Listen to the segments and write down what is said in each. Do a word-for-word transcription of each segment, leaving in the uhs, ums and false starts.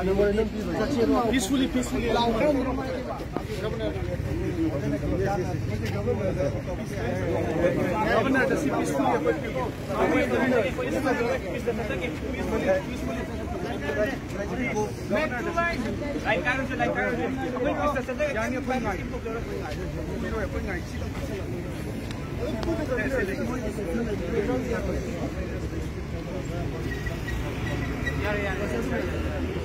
Peacefully, peacefully. Governor, peacefully. Line ꯀꯥꯏꯔꯣꯁꯦ, line ꯀꯥꯏꯔꯣꯁꯦ꯫ ꯑꯩꯈꯣꯏ ꯉꯥꯏ-, ꯌꯥꯅꯤ, ꯑꯩꯈꯣꯏ ꯉꯥꯏ-, ꯑꯩꯈꯣꯏ ꯉꯥꯏ-, ꯌꯥꯔꯦ, ꯌꯥꯔꯦ꯫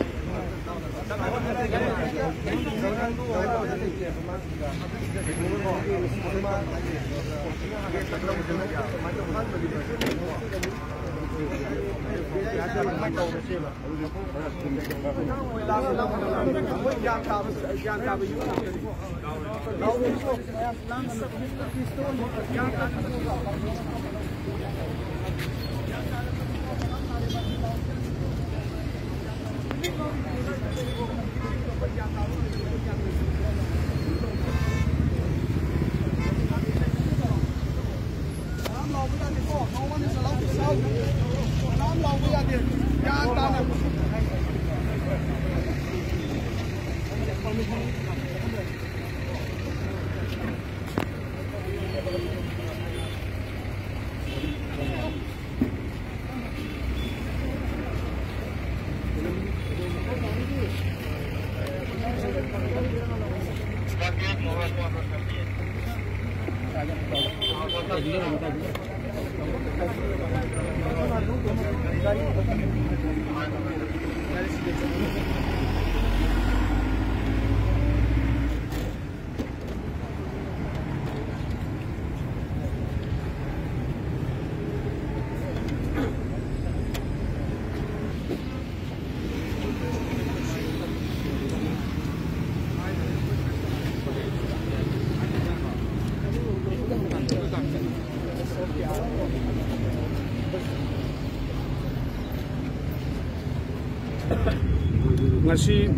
ꯉꯁꯤ,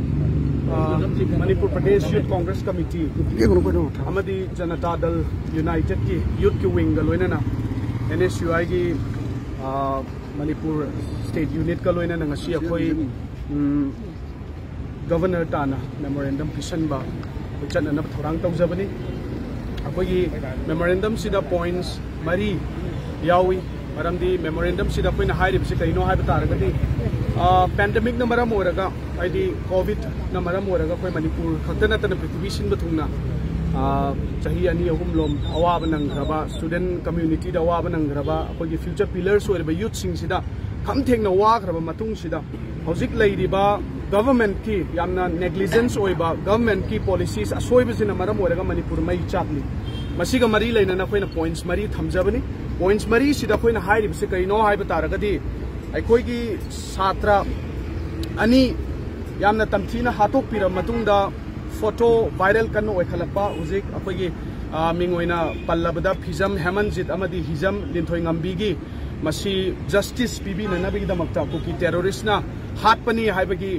ꯑ, ꯃꯅꯤꯄꯨꯔ ꯄ꯭ꯔꯗꯦꯁ ꯌꯨꯠ ꯀꯣꯡꯒ꯭ꯔꯦꯁ ꯀꯃꯤꯇꯤ ꯑꯃꯗꯤ ꯖꯅꯇꯥ ꯗꯜ ꯌꯨꯅꯥꯏꯇꯦꯗꯀꯤ ꯌꯨꯠꯀꯤ ꯋꯤꯡꯒ ꯂꯣꯏꯅꯅ ꯑꯦꯟ ꯑꯦꯁ ꯌꯨ ꯑꯥꯏꯒꯤ, ꯑ, ꯃꯅꯤꯄꯨꯔ ꯁ꯭ꯇꯦꯠ ꯌꯨꯅꯤꯠꯀ ꯂꯣꯏꯅꯅ ꯉꯁꯤ ꯑꯩꯈꯣꯏ, ꯎꯝ, ꯒꯕꯔꯅꯔ ꯇꯥꯟꯅ ꯃꯦꯃꯣꯔꯦꯟꯗꯝ ꯄꯤꯁꯟꯕ ꯑꯩꯈꯣꯏ ꯆꯠꯅꯅꯕ ꯊꯧꯔꯥꯡ ꯇꯧꯖꯕꯅꯤ꯫ ꯑꯩꯈꯣꯏꯒꯤ ꯃꯦꯃꯣꯔꯦꯟꯗꯝꯁꯤꯗ ꯄꯣꯏꯟꯠꯁ ꯃꯔꯤ ꯌꯥꯎꯏ꯫ ꯃꯔꯝꯗꯤ ꯃꯦꯃꯣꯔꯦꯟꯗꯝꯁꯤꯗ ꯑꯩꯈꯣꯏꯅ ꯍꯥꯏꯔꯤꯕꯁꯤ ꯀꯩꯅꯣ ꯍꯥꯏꯕ ꯇꯥꯔꯒꯗꯤ, ꯄꯦꯟꯗꯦꯃꯤꯛꯅ ꯃꯔꯝ ꯑꯣꯏꯔꯒ, ꯍꯥꯏꯗꯤ ꯀꯣꯚꯤꯗꯅ ꯃꯔꯝ ꯑꯣꯏꯔꯒ ꯑꯩꯈꯣꯏ ꯃꯅꯤꯄꯨꯔ ꯈꯛꯇ ꯅꯠꯇꯅ ꯄ꯭ꯔꯤꯊꯤꯕꯤ ꯁꯤꯟꯕ ꯊꯨꯡꯅ, ꯑ, ꯆꯍꯤ ꯑꯅꯤ ꯑꯍꯨꯝꯂꯣꯝ ꯑꯋꯥꯕ ꯅꯪꯈ꯭ꯔꯕ, ꯁ꯭ꯇꯨꯗꯦꯟ ꯀꯝꯃ꯭ꯌꯨꯅꯤꯇꯤꯗ ꯑꯋꯥꯕ ꯅꯪꯈ꯭ꯔꯕ, ꯑꯩꯈꯣꯏꯒꯤ ꯐ꯭ꯌꯨꯆꯔ ꯄꯤꯂꯔꯁ ꯑꯣꯏꯔꯤꯕ ꯌꯨꯠꯁꯤꯡꯁꯤꯗ ꯈꯝ ꯊꯦꯡꯅ ꯋꯥꯈ꯭ꯔꯕ ꯃꯇꯨꯡꯁꯤꯗ, ꯍꯧꯖꯤꯛ ꯂꯩꯔꯤꯕ ꯒꯚꯔꯟꯃꯦꯟꯠꯀꯤ ꯌꯥꯝꯅ ꯅꯦꯒ꯭ꯂꯤꯖꯦꯟꯁ ꯑꯣꯏꯕ ꯒꯚꯔꯟꯃꯦꯟꯠꯀꯤ ꯄꯣꯂꯤꯁꯤꯁ ꯑꯁꯣꯏꯕꯁꯤꯅ ꯃꯔꯝ ꯑꯣꯏꯔꯒ ꯃꯅꯤꯄꯨꯔ ꯃꯩ ꯆꯥꯛꯂꯤ꯫ ꯃꯁꯤꯒ ꯃꯔꯤ ꯂꯩꯅꯅ ꯑꯩꯈꯣꯏꯅ ꯄꯣꯏꯟꯠꯁ ꯃꯔꯤ ꯊꯝꯖꯕꯅꯤ꯫ ꯄꯣꯏꯟꯠꯁ ꯃꯔꯤꯁꯤꯗ ꯑꯩꯈꯣꯏꯅ ꯍꯥꯏꯔꯤꯕꯁꯤ ꯀꯔꯤꯅꯣ ꯍꯥꯏꯕ ꯇꯥꯔꯒꯗꯤ, ꯑꯩꯈꯣꯏꯒꯤ ꯁꯥꯇ꯭ꯔ ꯑꯅꯤ ꯌꯥꯝꯅ ꯇꯝꯊꯤꯅ ꯍꯥꯠꯇꯣꯛꯄꯤꯔꯕ ꯃꯇꯨꯡꯗ ꯐꯣꯇꯣ ꯚꯥꯏꯔꯦꯜ ꯀꯟꯅ ꯑꯣꯏꯈꯠꯂꯛꯄ, ꯍꯧꯖꯤꯛ ꯑꯩꯈꯣꯏꯒꯤ, ꯑ, ꯃꯤꯡ ꯑꯣꯏꯅ ꯄꯜꯂꯕꯗ ꯐꯤꯖꯝ ꯍꯦꯃꯟꯖꯤꯠ ꯑꯃꯗꯤ ꯍꯤꯖꯝ ꯂꯤꯟꯊꯣꯏꯉꯝꯕꯤꯒꯤ ꯃꯁꯤ ꯖꯁꯇꯤꯁ ꯄꯤꯕꯤꯅꯅꯕꯒꯤꯗꯃꯛꯇ ꯀꯨꯀꯤ ꯇꯦꯔꯣꯔꯤꯁꯅ ꯍꯥꯠꯄꯅꯤ ꯍꯥꯏꯕꯒꯤ,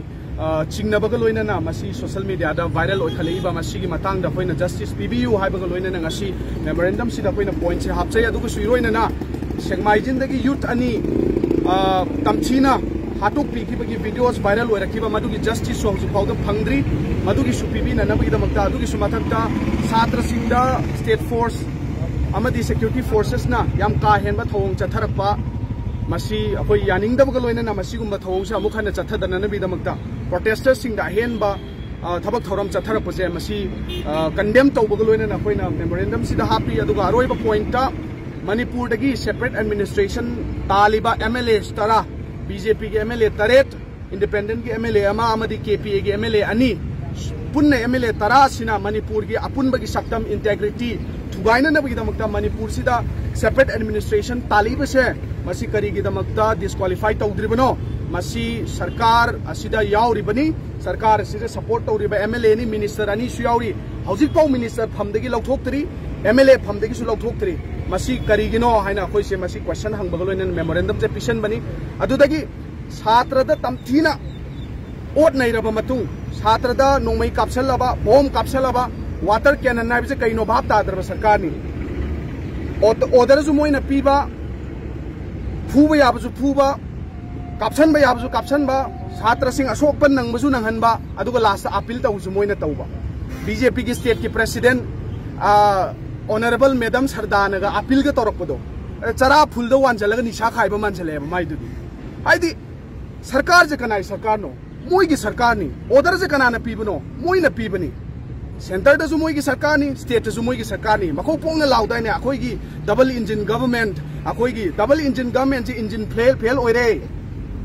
ꯑ, ꯆꯤꯡꯅꯕꯒ ꯂꯣꯏꯅꯅ ꯃꯁꯤ ꯁꯣꯁꯤꯌꯦꯜ ꯃꯤꯗꯤꯌꯥꯗ ꯚꯥꯏꯔꯦꯜ ꯑꯣꯏꯈꯠꯂꯛꯏꯕ ꯃꯁꯤꯒꯤ ꯃꯇꯥꯡꯗ ꯑꯩꯈꯣꯏꯅ ꯖꯁꯇꯤꯁ ꯄꯤꯕꯤꯌꯨ ꯍꯥꯏꯕꯒ ꯂꯣꯏꯅꯅ ꯉꯁꯤ ꯃꯦꯃꯣꯔꯦꯟꯗꯝꯁꯤꯗ ꯑꯩꯈꯣꯏꯅ ꯄꯣꯏꯟꯠꯁꯦ ꯍꯥꯞꯆꯩ꯫ ꯑꯗꯨꯒꯁꯨ ꯏꯔꯣꯏꯅꯅ ꯁꯦꯛꯃꯥꯏꯖꯤꯟꯗꯒꯤ ꯌꯨꯠ ꯑꯅꯤ, ꯑ, ꯇꯝꯊꯤꯅ ꯍꯥꯠꯇꯣꯛꯄꯤꯈꯤꯕꯒꯤ ꯚꯤꯗꯤꯑꯣꯁ ꯚꯥꯏꯔꯦꯜ ꯑꯣꯏꯔꯛꯈꯤꯕ, ꯃꯗꯨꯒꯤ ꯖꯁꯇꯤꯁꯁꯨ ꯍꯧꯖꯤꯛ ꯐꯥꯎꯗ ꯐꯪꯗ꯭ꯔꯤ꯫ ꯃꯗꯨꯒꯤꯁꯨ ꯄꯤꯕꯤꯅꯅꯕꯒꯤꯗꯃꯛꯇ, ꯑꯗꯨꯒꯤꯁꯨ ꯃꯊꯛꯇ ꯁꯥꯇ꯭ꯔꯁꯤꯡꯗ ꯁ꯭ꯇꯦꯠ ꯐꯣꯔꯁ ꯑꯃꯗꯤ ꯁꯦꯀ꯭ꯌꯨꯔꯤꯇꯤ ꯐꯣꯔꯁꯦꯁꯅ ꯌꯥꯝ ꯀꯥ ꯍꯦꯟꯕ ꯊꯧꯑꯣꯡ ꯆꯠꯊꯔꯛꯄ, ꯃꯁꯤ ꯑꯩꯈꯣꯏ ꯌꯥꯅꯤꯡꯗꯕꯒ ꯂꯣꯏꯅꯅ ꯃꯁꯤꯒꯨꯝꯕ ꯊꯧꯑꯣꯡꯁꯦ ꯑꯃꯨꯛ ꯍꯟꯅ ꯆꯠꯊꯗꯅꯕꯒꯤꯗꯃꯛꯇ ꯄ꯭ꯔꯣꯇꯦꯁꯇꯔꯁꯤꯡꯗ ꯑꯍꯦꯟꯕ, ꯑ, ꯊꯕꯛ ꯊꯧꯔꯝ ꯆꯠꯊꯔꯛꯄꯁꯦ ꯃꯁꯤ, ꯑ, ꯀꯟꯗꯦꯝ ꯇꯧꯕꯒ ꯂꯣꯏꯅꯅ ꯑꯩꯈꯣꯏꯅ ꯃꯦꯃꯣꯔꯦꯟꯗꯝꯁꯤꯗ ꯍꯥꯞꯄꯤ꯫ ꯑꯗꯨꯒ ꯑꯔꯣꯏꯕ ꯄꯣꯏꯟꯠꯇ ꯃꯅꯤꯄꯨꯔꯗꯒꯤ ꯁꯦꯄꯔꯦꯠ ꯑꯦꯗꯃꯤꯅꯤꯁꯇ꯭ꯔꯦꯁꯟ ꯇꯥꯜꯂꯤꯕ ꯑꯦꯝ ꯑꯦꯜ ꯑꯦ ꯇꯔꯥ, ꯕꯤ ꯖꯦ ꯄꯤꯒꯤ ꯑꯦꯝ ꯑꯦꯜ ꯑꯦ ꯇꯔꯦꯠ, ꯏꯟꯗꯤꯄꯦꯟꯗꯦꯟꯠꯀꯤ ꯑꯦꯝ ꯑꯦꯜ ꯑꯦ ꯑꯃ ꯑꯃꯗꯤ ꯀꯦ ꯄꯤ ꯑꯦꯒꯤ ꯑꯦꯝ ꯑꯦꯜ ꯑꯦ ꯑꯅꯤ, ꯄꯨꯟꯅ ꯑꯦꯝ ꯑꯦꯜ ꯑꯦ ꯇꯔꯥ ꯑꯁꯤꯅ ꯃꯅꯤꯄꯨꯔꯒꯤ ꯑꯄꯨꯟꯕꯒꯤ ꯁꯛꯇꯝ, ꯏꯟꯇꯦꯒ꯭ꯔꯤꯇꯤ ꯊꯨꯒꯥꯏꯅꯅꯕꯒꯤꯗꯃꯛꯇ ꯃꯅꯤꯄꯨꯔꯁꯤꯗ ꯁꯦꯄꯔꯦꯠ ꯑꯦꯗꯃꯤꯅꯤꯁꯇ꯭ꯔꯦꯁꯟ ꯇꯥꯜꯂꯤꯕꯁꯦ, ꯃꯁꯤ ꯀꯔꯤꯒꯤꯗꯃꯛꯇ ꯗꯤꯁꯀ꯭ꯋꯥꯂꯤꯐꯥꯏ ꯇꯧꯗ꯭ꯔꯤꯕꯅꯣ? ꯃꯁꯤ ꯁꯔꯀꯥꯔ ꯑꯁꯤꯗ ꯌꯥꯎꯔꯤꯕꯅꯤ꯫ ꯁꯔꯀꯥꯔ ꯑꯁꯤꯗ ꯁꯄꯣꯔꯠ ꯇꯧꯔꯤꯕ ꯑꯦꯝ ꯑꯦꯜ ꯑꯦꯅꯤ, ꯃꯤꯅꯤꯁꯇꯔ ꯑꯅꯤꯁꯨ ꯌꯥꯎꯔꯤ꯫ ꯍꯧꯖꯤꯛꯐꯥꯎ ꯃꯤꯅꯤꯁꯇꯔ ꯐꯝꯗꯒꯤ ꯂꯧꯊꯣꯛꯇ꯭ꯔꯤ, ꯑꯦꯝ ꯑꯦꯜ ꯑꯦ ꯐꯝꯗꯒꯤꯁꯨ ꯂꯧꯊꯣꯛꯇ꯭ꯔꯤ꯫ ꯃꯁꯤ ꯀꯔꯤꯒꯤꯅꯣ ꯍꯥꯏꯅ ꯑꯩꯈꯣꯏꯁꯦ ꯃꯁꯤ ꯀ꯭ꯋꯦꯁꯟ ꯍꯪꯕꯒ ꯂꯣꯏꯅꯅ ꯃꯦꯃꯣꯔꯦꯟꯗꯝꯁꯦ ꯄꯤꯁꯟꯕꯅꯤ꯫ ꯑꯗꯨꯗꯒꯤ ꯁꯥꯇ꯭ꯔꯗ ꯇꯝꯊꯤꯅ ꯑꯣꯠ ꯅꯩꯔꯕ ꯃꯇꯨꯡ, ꯁꯥꯇ꯭ꯔꯗ ꯅꯣꯡꯃꯩ ꯀꯥꯞꯁꯜꯂꯕ, ꯕꯣꯝ ꯀꯥꯞꯁꯜꯂꯕ, ꯋꯥꯇꯔ ꯀꯦꯅꯟ ꯍꯥꯏꯕꯁꯦ ꯀꯩꯅꯣ ꯚꯥꯞ ꯇꯥꯗ꯭ꯔꯕ ꯁꯔꯀꯥꯔꯅꯤ꯫ ꯑꯣ-, ꯑꯣꯔꯗꯔꯁꯨ ꯃꯣꯏꯅ ꯄꯤꯕ, ꯐꯨꯕ ꯌꯥꯕꯁꯨ ꯐꯨꯕ, ꯀꯥꯞꯁꯟꯕ ꯌꯥꯕꯁꯨ ꯀꯥꯞꯁꯟꯕ, ꯁꯥꯇ꯭ꯔꯁꯤꯡ ꯑꯁꯣꯛꯄ ꯅꯪꯕꯁꯨ ꯅꯪꯍꯟꯕ, ꯑꯗꯨꯒ ꯂꯥꯁꯇ ꯑꯄꯤꯜ ꯇꯧꯕꯁꯨ ꯃꯣꯏꯅ ꯇꯧꯕ꯫ ꯕꯤ ꯖꯦ ꯄꯤꯒꯤ ꯁ꯭ꯇꯦꯠꯀꯤ ꯄ꯭ꯔꯦꯁꯤꯗꯦꯟ ꯑꯣꯅꯔꯦꯕꯜ ꯃꯦꯗꯝ ꯁꯔꯗꯥꯅꯒ ꯑꯄꯤꯜꯒ ꯇꯧꯔꯛꯄꯗꯣ, ꯑꯦ, ꯆꯔꯥ ꯐꯨꯜꯗ ꯋꯥꯟꯁꯤꯜꯂꯒ ꯅꯤꯁꯥ ꯈꯥꯏꯕ ꯃꯥꯟꯁꯤꯜꯂꯛꯑꯦꯕ ꯃꯥꯏꯗꯨꯗꯤ꯫ ꯍꯥꯏꯗꯤ ꯁꯔꯀꯥꯔꯁꯦ ꯀꯅꯥꯏ ꯁꯔꯀꯥꯔꯅꯣ? ꯃꯣꯏꯒꯤ ꯁꯔꯀꯥꯔꯅꯤ꯫ ꯑꯣꯔꯗꯔꯁꯦ ꯀꯅꯥꯅ ꯄꯤꯕꯅꯣ? ꯃꯣꯏꯅ ꯄꯤꯕꯅꯤ꯫ ꯁꯦꯟꯇꯔꯗꯁꯨ ꯃꯣꯏꯒꯤ ꯁꯔꯀꯥꯔꯅꯤ, ꯁ꯭ꯇꯦꯠꯇꯁꯨ ꯃꯣꯏꯒꯤ ꯁꯔꯀꯥꯔꯅꯤ꯫ ꯃꯈꯧ ꯄꯣꯛꯅ ꯂꯥꯎꯗꯥꯏꯅꯦ, "ꯑꯩꯈꯣꯏꯒꯤ ꯗꯕꯜ ꯏꯟꯖꯤꯟ ꯒꯚꯔꯟꯃꯦꯟꯠ, ꯑꯩꯈꯣꯏꯒꯤ ꯗꯕꯜ ꯏꯟꯖꯤꯟ ꯒꯚꯔꯟꯃꯦꯟꯠꯁꯤ ꯏꯟꯖꯤꯟ ꯐꯦꯜ, ꯐꯦꯜ ꯑꯣꯏꯔꯦ,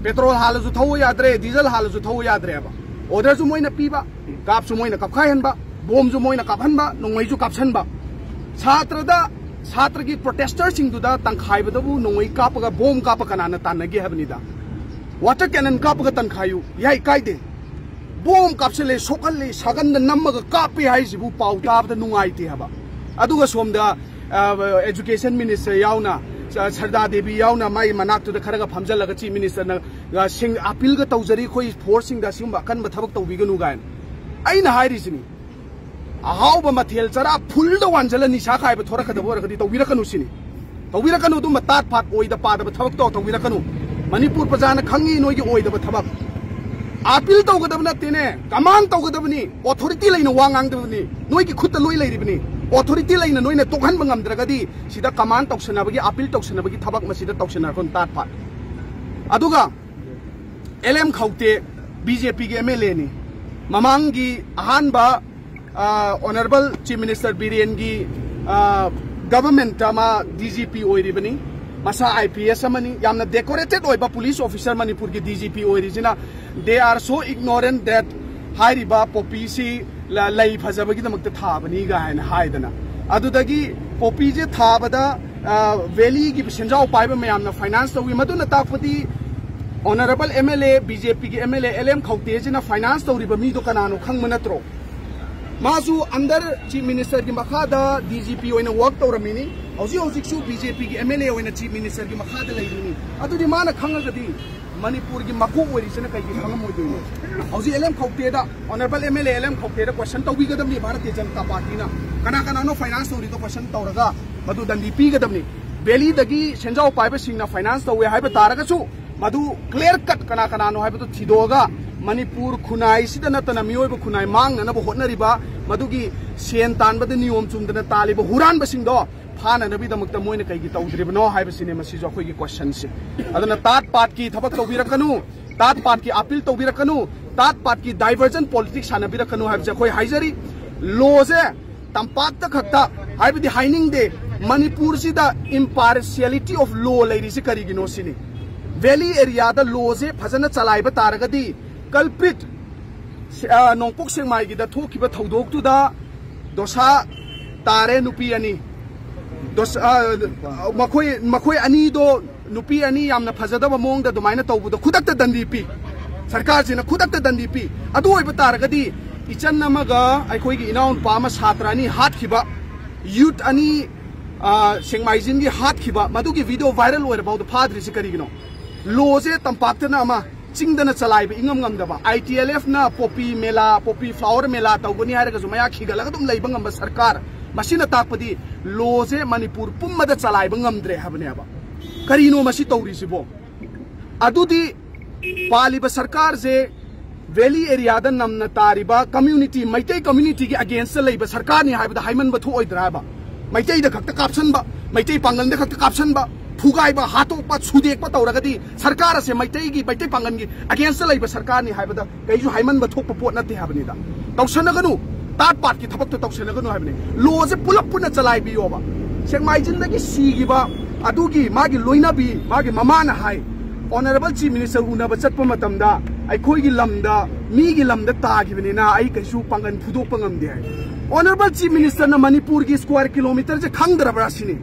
ꯄꯦꯇ꯭ꯔꯣꯜ ꯍꯥꯜꯂꯁꯨ ꯊꯧꯕ ꯌꯥꯗ꯭ꯔꯦ, ꯗꯤꯖꯜ ꯍꯥꯜꯂꯁꯨ ꯊꯧꯕ ꯌꯥꯗ꯭ꯔꯦ" ꯍꯥꯏꯕ꯫ ꯑꯣꯔꯗꯔꯁꯨ ꯃꯣꯏꯅ ꯄꯤꯕ, ꯀꯥꯞꯁꯨ ꯃꯣꯏꯅ ꯀꯥꯞꯈꯥꯏꯍꯟꯕ, ꯕꯣꯝꯁꯨ ꯃꯣꯏꯅ ꯀꯥꯞꯍꯟꯕ, ꯅꯣꯡꯃꯩꯁꯨ ꯀꯥꯞꯁꯟꯕ꯫ ꯁꯥꯇ꯭ꯔꯗ, ꯁꯥꯇ꯭ꯔꯒꯤ ꯄ꯭ꯔꯣꯇꯦꯁꯇꯔꯁꯤꯡꯗꯨꯗ ꯇꯪꯈꯥꯏꯕꯗꯕꯨ ꯅꯣꯡꯃꯩ ꯀꯥꯞꯄꯒ, ꯕꯣꯝ ꯀꯥꯞꯄ ꯀꯅꯥꯅ ꯇꯥꯟꯅꯒꯦ ꯍꯥꯏꯕꯅꯤꯗ? ꯋꯥꯇꯔ ꯀꯦꯅꯟ ꯀꯥꯞꯄꯒ ꯇꯟꯈꯥꯏꯌꯨ, ꯌꯥꯏ, ꯀꯥꯏꯗꯦ꯫ ꯕꯣꯝ ꯀꯥꯞꯁꯤꯜꯂꯦ, ꯁꯣꯛꯍꯜꯂꯦ, ꯁꯥꯒꯟꯗ ꯅꯝꯃꯒ ꯀꯥꯞꯄꯦ ꯍꯥꯏꯁꯤꯕꯨ ꯄꯥꯎ ꯇꯥꯕꯗ ꯅꯨꯡꯉꯥꯏꯇꯦ ꯍꯥꯏꯕ꯫ ꯑꯗꯨꯒ ꯁꯣꯝꯗ, ꯑ, ꯑꯦꯖꯨꯀꯦꯁꯟ ꯃꯤꯅꯤꯁꯇꯔ ꯌꯥꯎꯅ, ꯁ-, ꯁꯔꯗꯥ ꯗꯦꯕꯤ ꯌꯥꯎꯅ ꯃꯥꯒꯤ ꯃꯅꯥꯛꯇꯨꯗ ꯈꯔꯒ ꯐꯝꯖꯜꯂꯒ ꯆꯤꯐ ꯃꯤꯅꯤꯁꯇꯔꯅ, ꯑ, ꯁꯤꯡ-, ꯑꯄꯤꯜꯒ ꯇꯧꯖꯔꯤ, "ꯑꯩꯈꯣꯏ ꯐꯣꯔꯁꯁꯤꯡꯗ ꯑꯁꯤꯒꯨꯝꯕ ꯑꯀꯟꯕ ꯊꯕꯛ ꯇꯧꯕꯤꯒꯅꯨ" ꯀꯥꯏꯅ꯫ ꯑꯩꯅ ꯍꯥꯏꯔꯤꯁꯤꯅꯤ, ꯑꯍꯥꯎꯕ ꯃꯊꯦꯜ ꯆꯔꯥ ꯐꯨꯜꯗ ꯋꯥꯟꯁꯤꯜꯂ ꯅꯤꯁꯥ ꯈꯥꯏꯕ ꯊꯣꯔꯛꯀꯗꯕ ꯑꯣꯏꯔꯒꯗꯤ ꯇꯧꯕꯤꯔꯛꯀꯅꯨ ꯁꯤꯅꯤ꯫ ꯇꯧꯕꯤꯔꯛꯀꯅꯨ, ꯑꯗꯨꯝꯕ ꯇꯥꯠ ꯐꯥꯠ ꯑꯣꯏꯗ ꯄꯥꯗꯕ ꯊꯕꯛꯇꯣ ꯇꯧꯕꯤꯔꯛꯀꯅꯨ꯫ ꯃꯅꯤꯄꯨꯔ ꯄ꯭ꯔꯖꯥꯅ ꯈꯪꯉꯤ ꯅꯣꯏꯒꯤ ꯑꯣꯏꯗꯕ ꯊꯕꯛ꯫ ꯑꯥꯄꯤꯜ ꯇꯧꯒꯗꯕ ꯅꯠꯇꯦꯅꯦ, ꯀꯃꯥꯟ ꯇꯧꯒꯗꯕꯅꯤ, ꯑꯣꯊꯣꯔꯤꯇꯤ ꯂꯩꯅ ꯋꯥ ꯉꯥꯡꯗꯕꯅꯤ꯫ ꯅꯣꯏꯒꯤ ꯈꯨꯠꯇ ꯂꯣꯏ ꯂꯩꯔꯤꯕꯅꯤ꯫ ꯑꯣꯊꯣꯔꯤꯇꯤ ꯂꯩꯅ ꯅꯣꯏꯅ ꯇꯣꯛꯍꯟꯕ ꯉꯝꯗ꯭ꯔꯒꯗꯤ ꯁꯤꯗ ꯀꯃꯥꯟ ꯇꯧꯁꯟꯅꯕꯒꯤ, ꯑꯥꯄꯤꯜ ꯇꯧꯁꯟꯅꯕꯒꯤ ꯊꯕꯛ ꯃꯁꯤꯗ ꯇꯧꯁꯟꯅꯔꯛꯀꯅꯨ ꯇꯥꯠ ꯐꯥꯠ꯫ ꯑꯗꯨꯒ ꯑꯦꯜ ꯑꯦꯝ ꯈꯧꯇꯦ ꯕꯤ ꯖꯦ ꯄꯤꯒꯤ ꯑꯦꯝ ꯑꯦꯜ ꯑꯦꯅꯤ꯫ ꯃꯃꯥꯡꯒꯤ ꯑꯍꯥꯟꯕ, ꯑ, ꯑꯣꯅꯔꯦꯕꯜ ꯆꯤꯐ ꯃꯤꯅꯤꯁꯇꯔ ꯕꯤꯔꯦꯟꯒꯤ, ꯑ, ꯒꯚꯔꯟꯃꯦꯟꯠꯇ ꯃꯥ ꯗꯤ ꯖꯤ ꯄꯤ ꯑꯣꯏꯔꯤꯕꯅꯤ꯫ ꯃꯁꯥ ꯑꯥꯏ ꯄꯤ ꯑꯦꯁ ꯑꯃꯅꯤ꯫ ꯌꯥꯝꯅ ꯗꯦꯀꯣꯔꯦꯇꯦꯗ ꯑꯣꯏꯕ ꯄꯨꯂꯤꯁ ꯑꯣꯐꯤꯁꯔ ꯃꯅꯤꯄꯨꯔꯒꯤ ꯗꯤ ꯖꯤ ꯄꯤ ꯑꯣꯏꯔꯤꯁꯤꯅ, "They are so ignorant that" ꯍꯥꯏꯔꯤꯕ ꯄꯣꯄꯤꯁꯤ ꯂ-, ꯂꯩ ꯐꯖꯕꯒꯤꯗꯃꯛꯇ ꯊꯥꯕꯅꯤ ꯀꯥꯏꯅ ꯍꯥꯏꯗꯅ꯫ ꯑꯗꯨꯗꯒꯤ ꯄꯣꯄꯤꯁꯦ ꯊꯥꯕꯗ, ꯑ, ꯚꯦꯂꯤꯒꯤ ꯁꯦꯟꯖꯥꯎ ꯄꯥꯏꯕ ꯃꯌꯥꯝꯅ ꯐꯥꯏꯅꯥꯟꯁ ꯇꯧꯏ꯫ ꯃꯗꯨꯅ ꯇꯥꯛꯄꯗꯤ honourable M L A, B J ꯄꯤꯒꯤ M L A L M ꯈꯧꯇꯦꯁꯤꯅ ꯐꯥꯏꯅꯥꯟꯁ ꯇꯧꯔꯤꯕ ꯃꯤꯗꯣ ꯀꯅꯥꯅꯣ ꯈꯪꯕ ꯅꯠꯇ꯭ꯔꯣ? ꯃꯥꯁꯨ ꯑꯟꯗꯔ ꯆꯤꯐ ꯃꯤꯅꯤꯁꯇꯔꯒꯤ ꯃꯈꯥꯗ ꯗꯤ ꯖꯤ ꯄꯤ ꯑꯣꯏꯅ ꯋꯥꯔꯛ ꯇꯧꯔꯝꯃꯤꯅꯤ꯫ ꯍꯧꯖꯤꯛ ꯍꯧꯖꯤꯛꯁꯨ ꯕꯤ ꯖꯦ ꯄꯤꯒꯤ ꯑꯦꯝ ꯑꯦꯜ ꯑꯦ ꯑꯣꯏꯅ ꯆꯤꯐ ꯃꯤꯅꯤꯁꯇꯔꯒꯤ ꯃꯈꯥꯗ ꯂꯩꯔꯤꯅꯤ꯫ ꯑꯗꯨꯗꯤ ꯃꯥꯅ ꯈꯪꯉꯒꯗꯤ ꯃꯅꯤꯄꯨꯔꯒꯤ ꯃꯀꯣꯛ ꯑꯣꯏꯔꯤꯁꯤꯅ ꯀꯩꯒꯤ ꯈꯪꯉꯝꯃꯣꯏꯗꯣꯏꯅꯣ? ꯍꯧꯖꯤꯛ ꯑꯦꯜ ꯑꯦꯝ ꯈꯧꯇꯦꯗ, honourable M L A L M ꯈꯧꯇꯦꯗ ꯀꯣꯏꯁꯟ ꯇꯧꯕꯤꯒꯗꯕꯅꯤ ꯚꯥꯔꯇꯤꯌ ꯖꯅꯇꯥ ꯄꯥꯔꯇꯤꯅ꯫ ꯀꯅꯥ ꯀꯅꯥꯅꯣ ꯐꯥꯏꯅꯥꯟꯁ ꯇꯧꯔꯤꯗꯣ ꯀꯣꯏꯁꯟ ꯇꯧꯔꯒ ꯃꯗꯨ ꯗꯟꯗꯤ ꯄꯤꯒꯗꯕꯅꯤ꯫ ꯚꯦꯂꯤꯗꯒꯤ ꯁꯦꯟꯖꯥꯎ ꯄꯥꯏꯕꯁꯤꯡꯅ ꯐꯥꯏꯅꯥꯟꯁ ꯇꯧꯋꯦ ꯍꯥꯏꯕ ꯇꯥꯔꯒꯁꯨ, ꯃꯗꯨ clear cut ꯀꯅꯥ ꯀꯅꯥꯅꯣ ꯍꯥꯏꯕꯗꯨ ꯊꯤꯗꯣꯛꯑꯒ, ꯃꯅꯤꯄꯨꯔ ꯈꯨꯟꯅꯥꯏꯁꯤꯗ ꯅꯠꯇꯅ ꯃꯤꯑꯣꯏꯕ ꯈꯨꯟꯅꯥꯏ ꯃꯥꯡꯅꯅꯕ ꯍꯣꯠꯅꯔꯤꯕ, ꯃꯗꯨꯒꯤ ꯁꯦꯟ ꯇꯥꯟꯕꯗ ꯅꯤꯌꯣꯝ ꯆꯨꯝꯗꯅ ꯇꯥꯜꯂꯤꯕ ꯍꯨꯔꯥꯟꯕꯁꯤꯡꯗꯣ ꯐꯥꯅꯅꯕꯒꯤꯗꯃꯛꯇ ꯃꯣꯏꯅ ꯀꯩꯒꯤ ꯇꯧꯗ꯭ꯔꯤꯕꯅꯣ ꯍꯥꯏꯕꯁꯤꯅꯦ ꯃꯁꯤꯁꯨ ꯑꯩꯈꯣꯏꯒꯤ questionꯁꯦ꯫ ꯑꯗꯨꯅ ꯇꯥꯠ ꯄꯥꯠꯀꯤ ꯊꯕꯛ ꯇꯧꯕꯤꯔꯛꯀꯅꯨ, ꯇꯥꯠ ꯄꯥꯠꯀꯤ appeal ꯇꯧꯕꯤꯔꯛꯀꯅꯨ, ꯇꯥꯠ ꯄꯥꯠꯀꯤ diversion politics ꯁꯥꯟꯅꯕꯤꯔꯛꯀꯅꯨ ꯍꯥꯏꯕꯁꯦ ꯑꯩꯈꯣꯏ ꯍꯥꯏꯖꯔꯤ꯫ Lawꯁꯦ ꯇꯝꯄꯥꯛꯇ ꯈꯛꯇ, ꯍꯥꯏꯕꯗꯤ ꯍꯥꯏꯅꯤꯡꯗꯦ, ꯃꯅꯤꯄꯨꯔꯁꯤꯗ impartiality of law ꯂꯩꯔꯤꯁꯤ ꯀꯔꯤꯒꯤꯅꯣ ꯁꯤꯅꯤ꯫ Valley areaꯗ lawꯁꯦ ꯐꯖꯅ ꯆꯂꯥꯏꯕ ꯇꯥꯔꯒꯗꯤ, culprit, ꯁꯦ-, ꯑ, ꯅꯣꯡꯄꯣꯛ ꯁꯦꯛꯃꯥꯏꯒꯤꯗ ꯊꯣꯛꯈꯤꯕ ꯊꯧꯗꯣꯛꯇꯨꯗ ꯗꯣꯁꯥ ꯇꯥꯔꯦ ꯅꯨꯄꯤ ꯑꯅꯤ꯫ ꯗꯣꯁ-, ꯑ, ꯃꯈꯣꯏ, ꯃꯈꯣꯏ ꯑꯅꯤꯗꯣ, ꯅꯨꯄꯤ ꯑꯅꯤ ꯌꯥꯝꯅ ꯐꯖꯗꯕ ꯃꯑꯣꯡꯗ ꯑꯗꯨꯃꯥꯏꯅ ꯇꯧꯕꯗꯣ ꯈꯨꯗꯛꯇ ꯗꯟꯗꯤ ꯄꯤ꯫ ꯁꯔꯀꯥꯔꯁꯤꯅ ꯈꯨꯗꯛꯇ ꯗꯟꯗꯤ ꯄꯤ꯫ ꯑꯗꯨ ꯑꯣꯏꯕ ꯇꯥꯔꯒꯗꯤ, ꯏꯆꯟ ꯑꯃꯒ ꯑꯩꯈꯣꯏꯒꯤ ꯏꯅꯥꯎꯅꯨꯄꯥ ꯑꯃ, ꯁꯥꯇ꯭ꯔ ꯑꯅꯤ ꯍꯥꯠꯈꯤꯕ, youth ꯑꯅꯤ, ꯑ, ꯁꯦꯛꯃꯥꯏꯖꯤꯟꯒꯤ ꯍꯥꯠꯈꯤꯕ, ꯃꯗꯨꯒꯤ video viral ꯑꯣꯏꯔꯐꯥꯎꯗ ꯐꯥꯗ꯭ꯔꯤꯁꯤ ꯀꯔꯤꯒꯤꯅꯣ? Lawꯁꯦ ꯇꯝꯄꯥꯛꯇꯅ ꯑꯃ, ꯆꯤꯡꯗꯅ ꯆꯂꯥꯏꯕ ꯏꯉꯝ ꯉꯝꯗꯕ, ITLFꯅ poppy ꯃꯦꯂꯥ, poppy flower ꯃꯦꯂꯥ ꯇꯧꯒꯅꯤ ꯍꯥꯏꯔꯒꯁꯨ ꯃꯌꯥ ꯈꯤꯒꯠꯂꯒ ꯑꯗꯨꯝ ꯂꯩꯕ ꯉꯝꯕ ꯁꯔꯀꯥꯔ, ꯃꯁꯤꯅ ꯇꯥꯛꯄꯗꯤ lawꯁꯦ ꯃꯅꯤꯄꯨꯔ ꯄꯨꯝꯕꯗ ꯆꯂꯥꯏꯕ ꯉꯝꯗ꯭ꯔꯦ ꯍꯥꯏꯕꯅꯦꯕ꯫ ꯀꯔꯤꯅꯣ ꯃꯁꯤ ꯇꯧꯔꯤꯁꯤꯕꯣ? ꯑꯗꯨꯗꯤ ꯄꯥꯜꯂꯤꯕ ꯁꯔꯀꯥꯔꯁꯦ valley areaꯗ ꯅꯝꯅ ꯇꯥꯔꯤꯕ community, ꯃꯩꯇꯩ communityꯒꯤ againstꯇ ꯂꯩꯕ ꯁꯔꯀꯥꯔꯅꯤ ꯍꯥꯏꯕꯗ ꯍꯥꯏꯃꯟꯕ ꯊꯣꯛꯑꯣꯏꯗ꯭ꯔꯥ ꯍꯥꯏꯕ? ꯃꯩꯇꯩꯗ ꯈꯛꯇ ꯀꯥꯞꯁꯟꯕ, ꯃꯩꯇꯩ ꯄꯥꯡꯒꯜꯗ ꯈꯛꯇ ꯀꯥꯞꯁꯟꯕ, ꯐꯨꯒꯥꯏꯕ, ꯍꯥꯠꯇꯣꯛꯄ, ꯁꯨꯗꯦꯛꯄ ꯇꯧꯔꯒꯗꯤ ꯁꯔꯀꯥꯔ ꯑꯁꯦ ꯃꯩꯇꯩꯒꯤ, ꯃꯩꯇꯩ ꯄꯥꯡꯒꯜꯒꯤ againstꯇ ꯂꯩꯕ ꯁꯔꯀꯥꯔꯅꯤ ꯍꯥꯏꯕꯗ ꯀꯩꯁꯨ ꯍꯥꯏꯃꯟꯕ ꯊꯣꯛꯄ ꯄꯣꯠ ꯅꯠꯇꯦ ꯍꯥꯏꯕꯅꯤꯗ꯫ ꯇꯧꯁꯟꯅꯒꯅꯨ, ꯇꯥꯠ ꯄꯥꯠꯀꯤ ꯊꯕꯛꯇꯣ ꯇꯧꯁꯟꯅꯒꯅꯨ ꯍꯥꯏꯕꯅꯤ꯫ Lawꯁꯦ ꯄꯨꯂꯞ ꯄꯨꯟꯅ ꯆꯂꯥꯏꯕꯤꯌꯣꯕ꯫ ꯁꯦꯛꯃꯥꯏꯖꯤꯟꯗꯒꯤ ꯁꯤꯈꯤꯕ ꯑꯗꯨꯒꯤ ꯃꯥꯒꯤ ꯂꯣꯏꯅꯕꯤ, ꯃꯥꯒꯤ ꯃꯃꯥꯅ ꯍꯥꯏ, Honourable Chief Minister ꯎꯅꯕ ꯆꯠꯄ ꯃꯇꯝꯗ ꯑꯩꯈꯣꯏꯒꯤ ꯂꯝꯗ, ꯃꯤꯒꯤ ꯂꯝꯗ ꯇꯥꯈꯤꯕꯅꯤꯅ ꯑꯩ ꯀꯩꯁꯨ ꯄꯥꯡꯒꯜ ꯐꯨꯗꯣꯛꯄ ꯉꯝꯗꯦ ꯍꯥꯏ꯫ Honourable Chief Ministerꯅ ꯃꯅꯤꯄꯨꯔꯒꯤ square kilometreꯁꯦ ꯈꯪꯗ꯭ꯔꯕ꯭ꯔꯥ ꯁꯤꯅꯤ꯫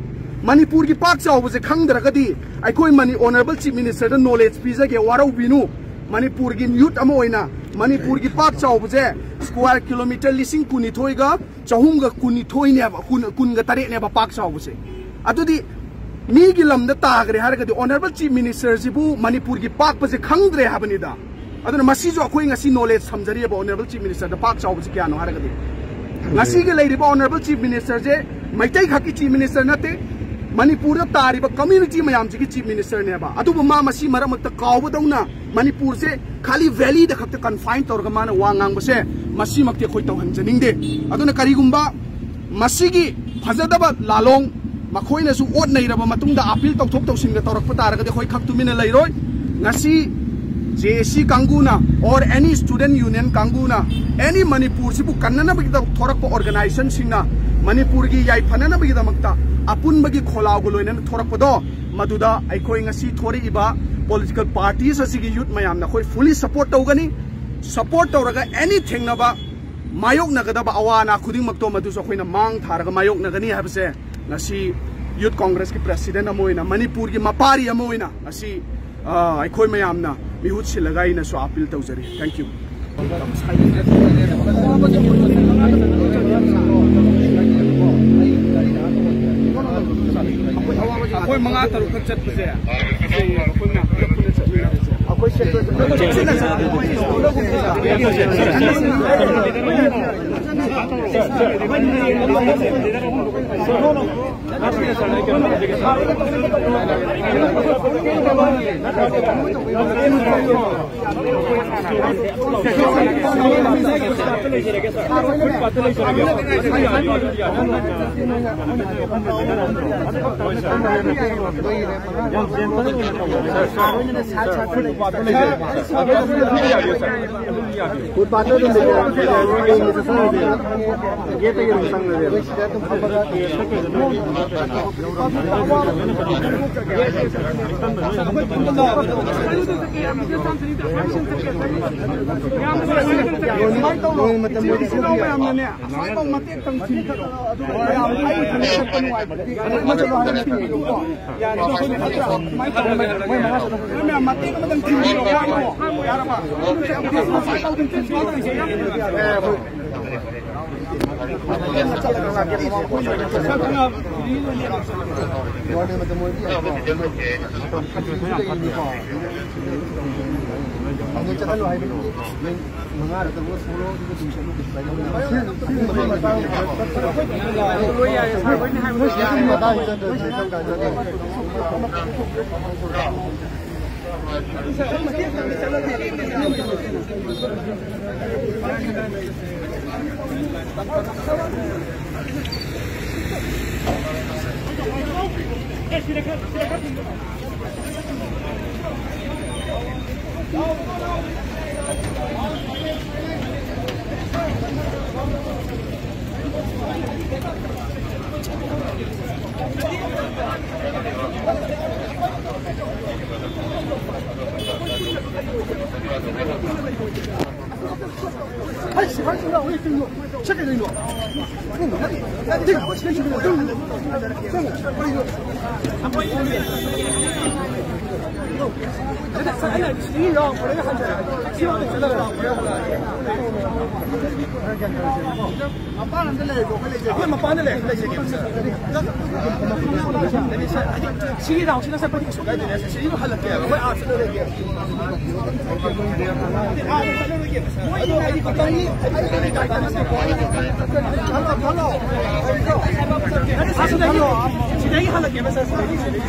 ꯃꯅꯤꯄꯨꯔꯒꯤ ꯄꯥꯛ ꯆꯥꯎꯕꯁꯦ ꯈꯪꯗ꯭ꯔꯒꯗꯤ ꯑꯩꯈꯣꯏ ꯃꯅꯤ-, Honourable Chief Ministerꯗ knowledge ꯄꯤꯖꯒꯦ, ꯋꯥꯔꯧꯕꯤꯅꯨ꯫ ꯃꯅꯤꯄꯨꯔꯒꯤ youth ꯑꯃ ꯑꯣꯏꯅ ꯃꯅꯤꯄꯨꯔꯒꯤ ꯄꯥꯛ ꯆꯥꯎꯕꯁꯦ square kilometre ꯂꯤꯁꯤꯡ ꯀꯨꯟꯅꯤꯊꯣꯏꯒ ꯆꯍꯨꯝꯒ ꯀꯨꯟꯅꯤꯊꯣꯏꯅꯦꯕ, ꯀꯨꯟ, ꯀꯨꯟꯒ ꯇꯔꯦꯠꯅꯦꯕ ꯄꯥꯛ ꯆꯥꯎꯕꯁꯦ꯫ ꯑꯗꯨꯗꯤ ꯃꯤꯒꯤ ꯂꯝꯗ ꯇꯥꯈ꯭ꯔꯦ ꯍꯥꯏꯔꯒꯗꯤ Honourable Chief Ministerꯁꯤꯕꯨ ꯃꯅꯤꯄꯨꯔꯒꯤ ꯄꯥꯛꯄꯁꯦ ꯈꯪꯗ꯭ꯔꯦ ꯍꯥꯏꯕꯅꯤꯗ꯫ ꯑꯗꯨꯅ ꯃꯁꯤꯁꯨ ꯑꯩꯈꯣꯏ ꯉꯁꯤ knowledge ꯊꯝꯖꯔꯤꯑꯕ, Honourable Chief Ministerꯗ ꯄꯥꯛ ꯆꯥꯎꯕꯁꯤ ꯀꯌꯥꯅꯣ ꯍꯥꯏꯔꯒꯗꯤ꯫ ꯉꯁꯤꯒꯤ ꯂꯩꯔꯤꯕ Honourable Chief Ministerꯁꯦ ꯃꯩꯇꯩ ꯈꯛꯀꯤ Chief Minister ꯅꯠꯇꯦ, ꯃꯅꯤꯄꯨꯔꯗ ꯇꯥꯔꯤꯕ community ꯃꯌꯥꯝꯁꯤꯒꯤ chief ministerꯅꯦꯕ꯫ ꯑꯗꯨꯕꯨ ꯃꯥ ꯃꯁꯤ ꯃꯔꯛ ꯃꯔꯛꯇ ꯀꯥꯎꯕꯗꯧꯅ ꯃꯅꯤꯄꯨꯔꯁꯦ ꯈꯥꯂꯤ valleyꯗ ꯈꯛꯇ confine ꯇꯧꯔꯒ ꯃꯥꯅ ꯋꯥ ꯉꯥꯡꯕꯁꯦ, ꯃꯁꯤꯃꯛꯇꯤ ꯑꯩꯈꯣꯏ ꯇꯧꯍꯟꯖꯅꯤꯡꯗꯦ꯫ ꯑꯗꯨꯅ ꯀꯔꯤꯒꯨꯝꯕ ꯃꯁꯤꯒꯤ ꯐꯖꯗꯕ ꯂꯥꯂꯣꯡ ꯃꯈꯣꯏꯅꯁꯨ ꯑꯣꯠ ꯅꯩꯔꯕ ꯃꯇꯨꯡꯗ appeal ꯇꯧꯊꯣꯛ ꯇꯧꯁꯤꯟꯒ ꯇꯧꯔꯛꯄ ꯇꯥꯔꯒꯗꯤ ꯑꯩꯈꯣꯏ ꯈꯛ ꯇꯨꯃꯤꯟꯅ ꯂꯩꯔꯣꯏ꯫ ꯉꯁꯤ J A C ꯀꯥꯡꯕꯨꯅ or any student union ꯀꯥꯡꯕꯨꯅ any ꯃꯅꯤꯄꯨꯔꯁꯤꯕꯨ ꯀꯟꯅꯅꯕꯒꯤꯗꯃꯛ ꯊꯣꯔꯛꯄ organizationꯁꯤꯡꯅ ꯃꯅꯤꯄꯨꯔꯒꯤ ꯌꯥꯏꯐꯅꯅꯕꯒꯤꯗꯃꯛꯇ ꯑꯄꯨꯟꯕꯒꯤ ꯈꯣꯜꯂꯥꯎꯒ ꯂꯣꯏꯅꯅ ꯊꯣꯔꯛꯄꯗꯣ, ꯃꯗꯨꯗ ꯑꯩꯈꯣꯏ ꯉꯁꯤ ꯊꯣꯔꯛꯏꯕ political parties ꯑꯁꯤꯒꯤ youth ꯃꯌꯥꯝꯅ ꯑꯩꯈꯣꯏ fully support ꯇꯧꯒꯅꯤ꯫ Support ꯇꯧꯔꯒ any ꯊꯦꯡꯅꯕ ꯃꯥꯌꯣꯛꯅꯒꯗꯕ ꯑꯋꯥ ꯑꯅꯥ ꯈꯨꯗꯤꯡꯃꯛꯇꯣ ꯃꯗꯨꯁꯨ ꯑꯩꯈꯣꯏꯅ ꯃꯥꯡ ꯊꯥꯔꯒ ꯃꯥꯌꯣꯛꯅꯒꯅꯤ ꯍꯥꯏꯕꯁꯦ ꯉꯁꯤ Youth Congressꯀꯤ president ꯑꯃ ꯑꯣꯏꯅ, ꯃꯅꯤꯄꯨꯔꯒꯤ ꯃꯄꯥꯔꯤ ꯑꯃ ꯑꯣꯏꯅ ꯉꯁꯤ, ꯑ, ꯑꯩꯈꯣꯏ ꯃꯌꯥꯝꯅ ꯃꯤꯍꯨꯠ ꯁꯤꯜꯂꯒ ꯑꯩꯅꯁꯨ appeal ꯇꯧꯖꯔꯤ꯫ Thank you. ꯑꯩꯈꯣꯏ ꯃꯉꯥ ꯇꯔꯨꯛ ꯈꯛ ꯆꯠꯄꯁꯦ, ꯑꯩꯈꯣꯏ ꯃꯌꯥꯝ ꯄꯨꯂꯞ ꯄꯨꯟꯅ ꯆꯠꯃꯤꯟꯅꯕꯁꯦ꯫ Footpathꯇ ꯑꯗꯨꯝ ꯂꯩꯖꯔꯦ꯫ Gateꯇꯒꯤ ꯑꯗꯨꯝ ꯆꯪꯈ꯭ꯔꯁꯦ꯫ ꯁꯨꯃꯥꯏꯅ ꯇꯧꯔꯣ꯫ ꯏꯆꯤꯟ ꯏꯅꯥꯎ ꯃꯌꯥꯝꯅꯅꯦ, ꯑꯁ꯭ꯋꯥꯏꯐꯥꯎ ꯃꯇꯦꯛꯇꯪ ꯊꯤꯟꯕꯤꯔꯣ꯫ ꯑꯗꯨꯒ ꯃꯌꯥꯝ ꯑꯩ ꯏꯊꯟꯗ ꯆꯠꯄ ꯅꯨꯡꯉꯥꯏꯕꯗꯤ ꯑꯃ ꯆꯠꯂꯣ ꯍꯥꯏꯔ ꯊꯤꯟꯕꯤꯔꯣꯀꯣ꯫ ꯌꯥꯔꯦ, ꯑꯗꯣ ꯑꯩꯈꯣꯏ ꯐꯠꯇ꯭ꯔꯥ? ꯁꯨꯃꯥꯏꯅ ꯇꯧꯔꯣ꯫ ꯃꯣꯏ ꯃꯉꯥ ꯆꯠꯂꯣ꯫ ꯅꯣꯏ ꯃꯌꯥꯝ ꯃꯇꯦꯛ ꯑꯃꯇꯪ ꯊꯤꯟꯕꯤꯔꯣ꯫ ꯌꯥꯔꯕ? ꯑꯗꯨꯝ ꯁꯦ, ꯑꯁ꯭ꯋꯥꯏꯐꯥꯎ ꯑꯗꯨꯝ ꯊꯤꯟꯕꯤꯔꯣ꯫ ꯃꯄꯥꯟ ꯑꯝꯗ ꯂꯩꯔꯦꯀꯣ, ꯑꯩꯈꯣꯏ ꯂꯩꯖꯒꯦ꯫ ꯑꯩꯈꯣꯏ ꯃꯄꯥꯟꯗ ꯂꯩꯔꯦ, ꯂꯩꯖꯒꯦ꯫ ꯁꯤꯒꯤ ꯔꯥꯎꯟꯁꯤꯅ ꯆꯠꯄꯗꯤ ꯀꯩꯁꯨ ꯀꯥꯏꯗꯦꯅꯦ꯫ ꯁꯤꯗꯤ ꯑꯗꯨꯝ ꯍꯜꯂꯛꯀꯦ ꯍꯥꯏꯕ꯫ ꯑꯩꯈꯣꯏ ꯑꯥ ꯆꯠꯂꯔꯣꯏꯒꯦ꯫ ꯑꯥ ꯆꯠꯂꯔꯣꯏꯒꯦ꯫ ꯃꯣꯏ ꯑꯩ ꯈꯛꯇꯪꯒꯤ, ꯑꯩ ꯈꯛꯇꯪꯒꯤ ꯗꯥꯏꯇꯅꯦ꯫ Hello, hello. ꯁꯤꯗꯒꯤ, ꯁꯤꯗꯒꯤ ꯍꯜꯂꯛꯀꯦꯕ, ꯁꯥꯔ, ꯁꯤꯗꯒꯤ꯫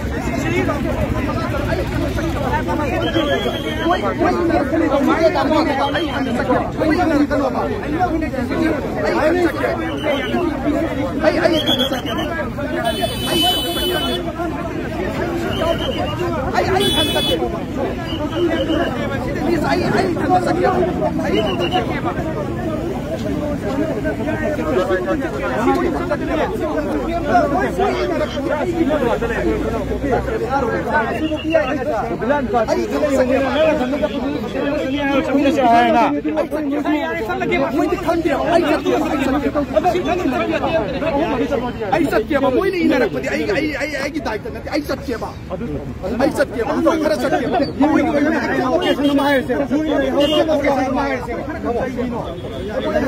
ꯃꯣꯏꯗꯤ ꯈꯪꯗꯦꯕ꯫ ꯑꯩ ꯆꯠꯀꯦꯕ, ꯑꯩ ꯆꯠꯀꯦꯕ꯫ ꯑꯩ ꯆꯠꯀꯦꯕ꯫ ꯃꯣꯏꯅ ꯏꯟꯅꯔꯛꯄꯗꯤ ꯑꯩ, ꯑꯩ, ꯑꯩ, ꯑꯩꯒꯤ ꯗꯥꯏꯇ ꯅꯠꯇꯦ꯫ ꯑꯩ ꯆꯠꯀꯦꯕ꯫ ꯑꯩ ꯆꯠꯀꯦꯕ꯫ ꯑꯗꯨ ꯈꯔ ꯆꯠꯀꯦꯕ꯫ ꯃꯣꯏꯒꯤ ꯑꯣꯏꯅ ꯑꯦꯛꯁꯟ ꯑꯃ ꯍꯥꯏꯔꯁꯦ꯫ ꯃꯣꯏꯒꯤ ꯑꯣꯏꯅ ꯑꯦꯛꯁꯟ ꯑꯃ ꯍꯥꯏꯔꯁꯦ꯫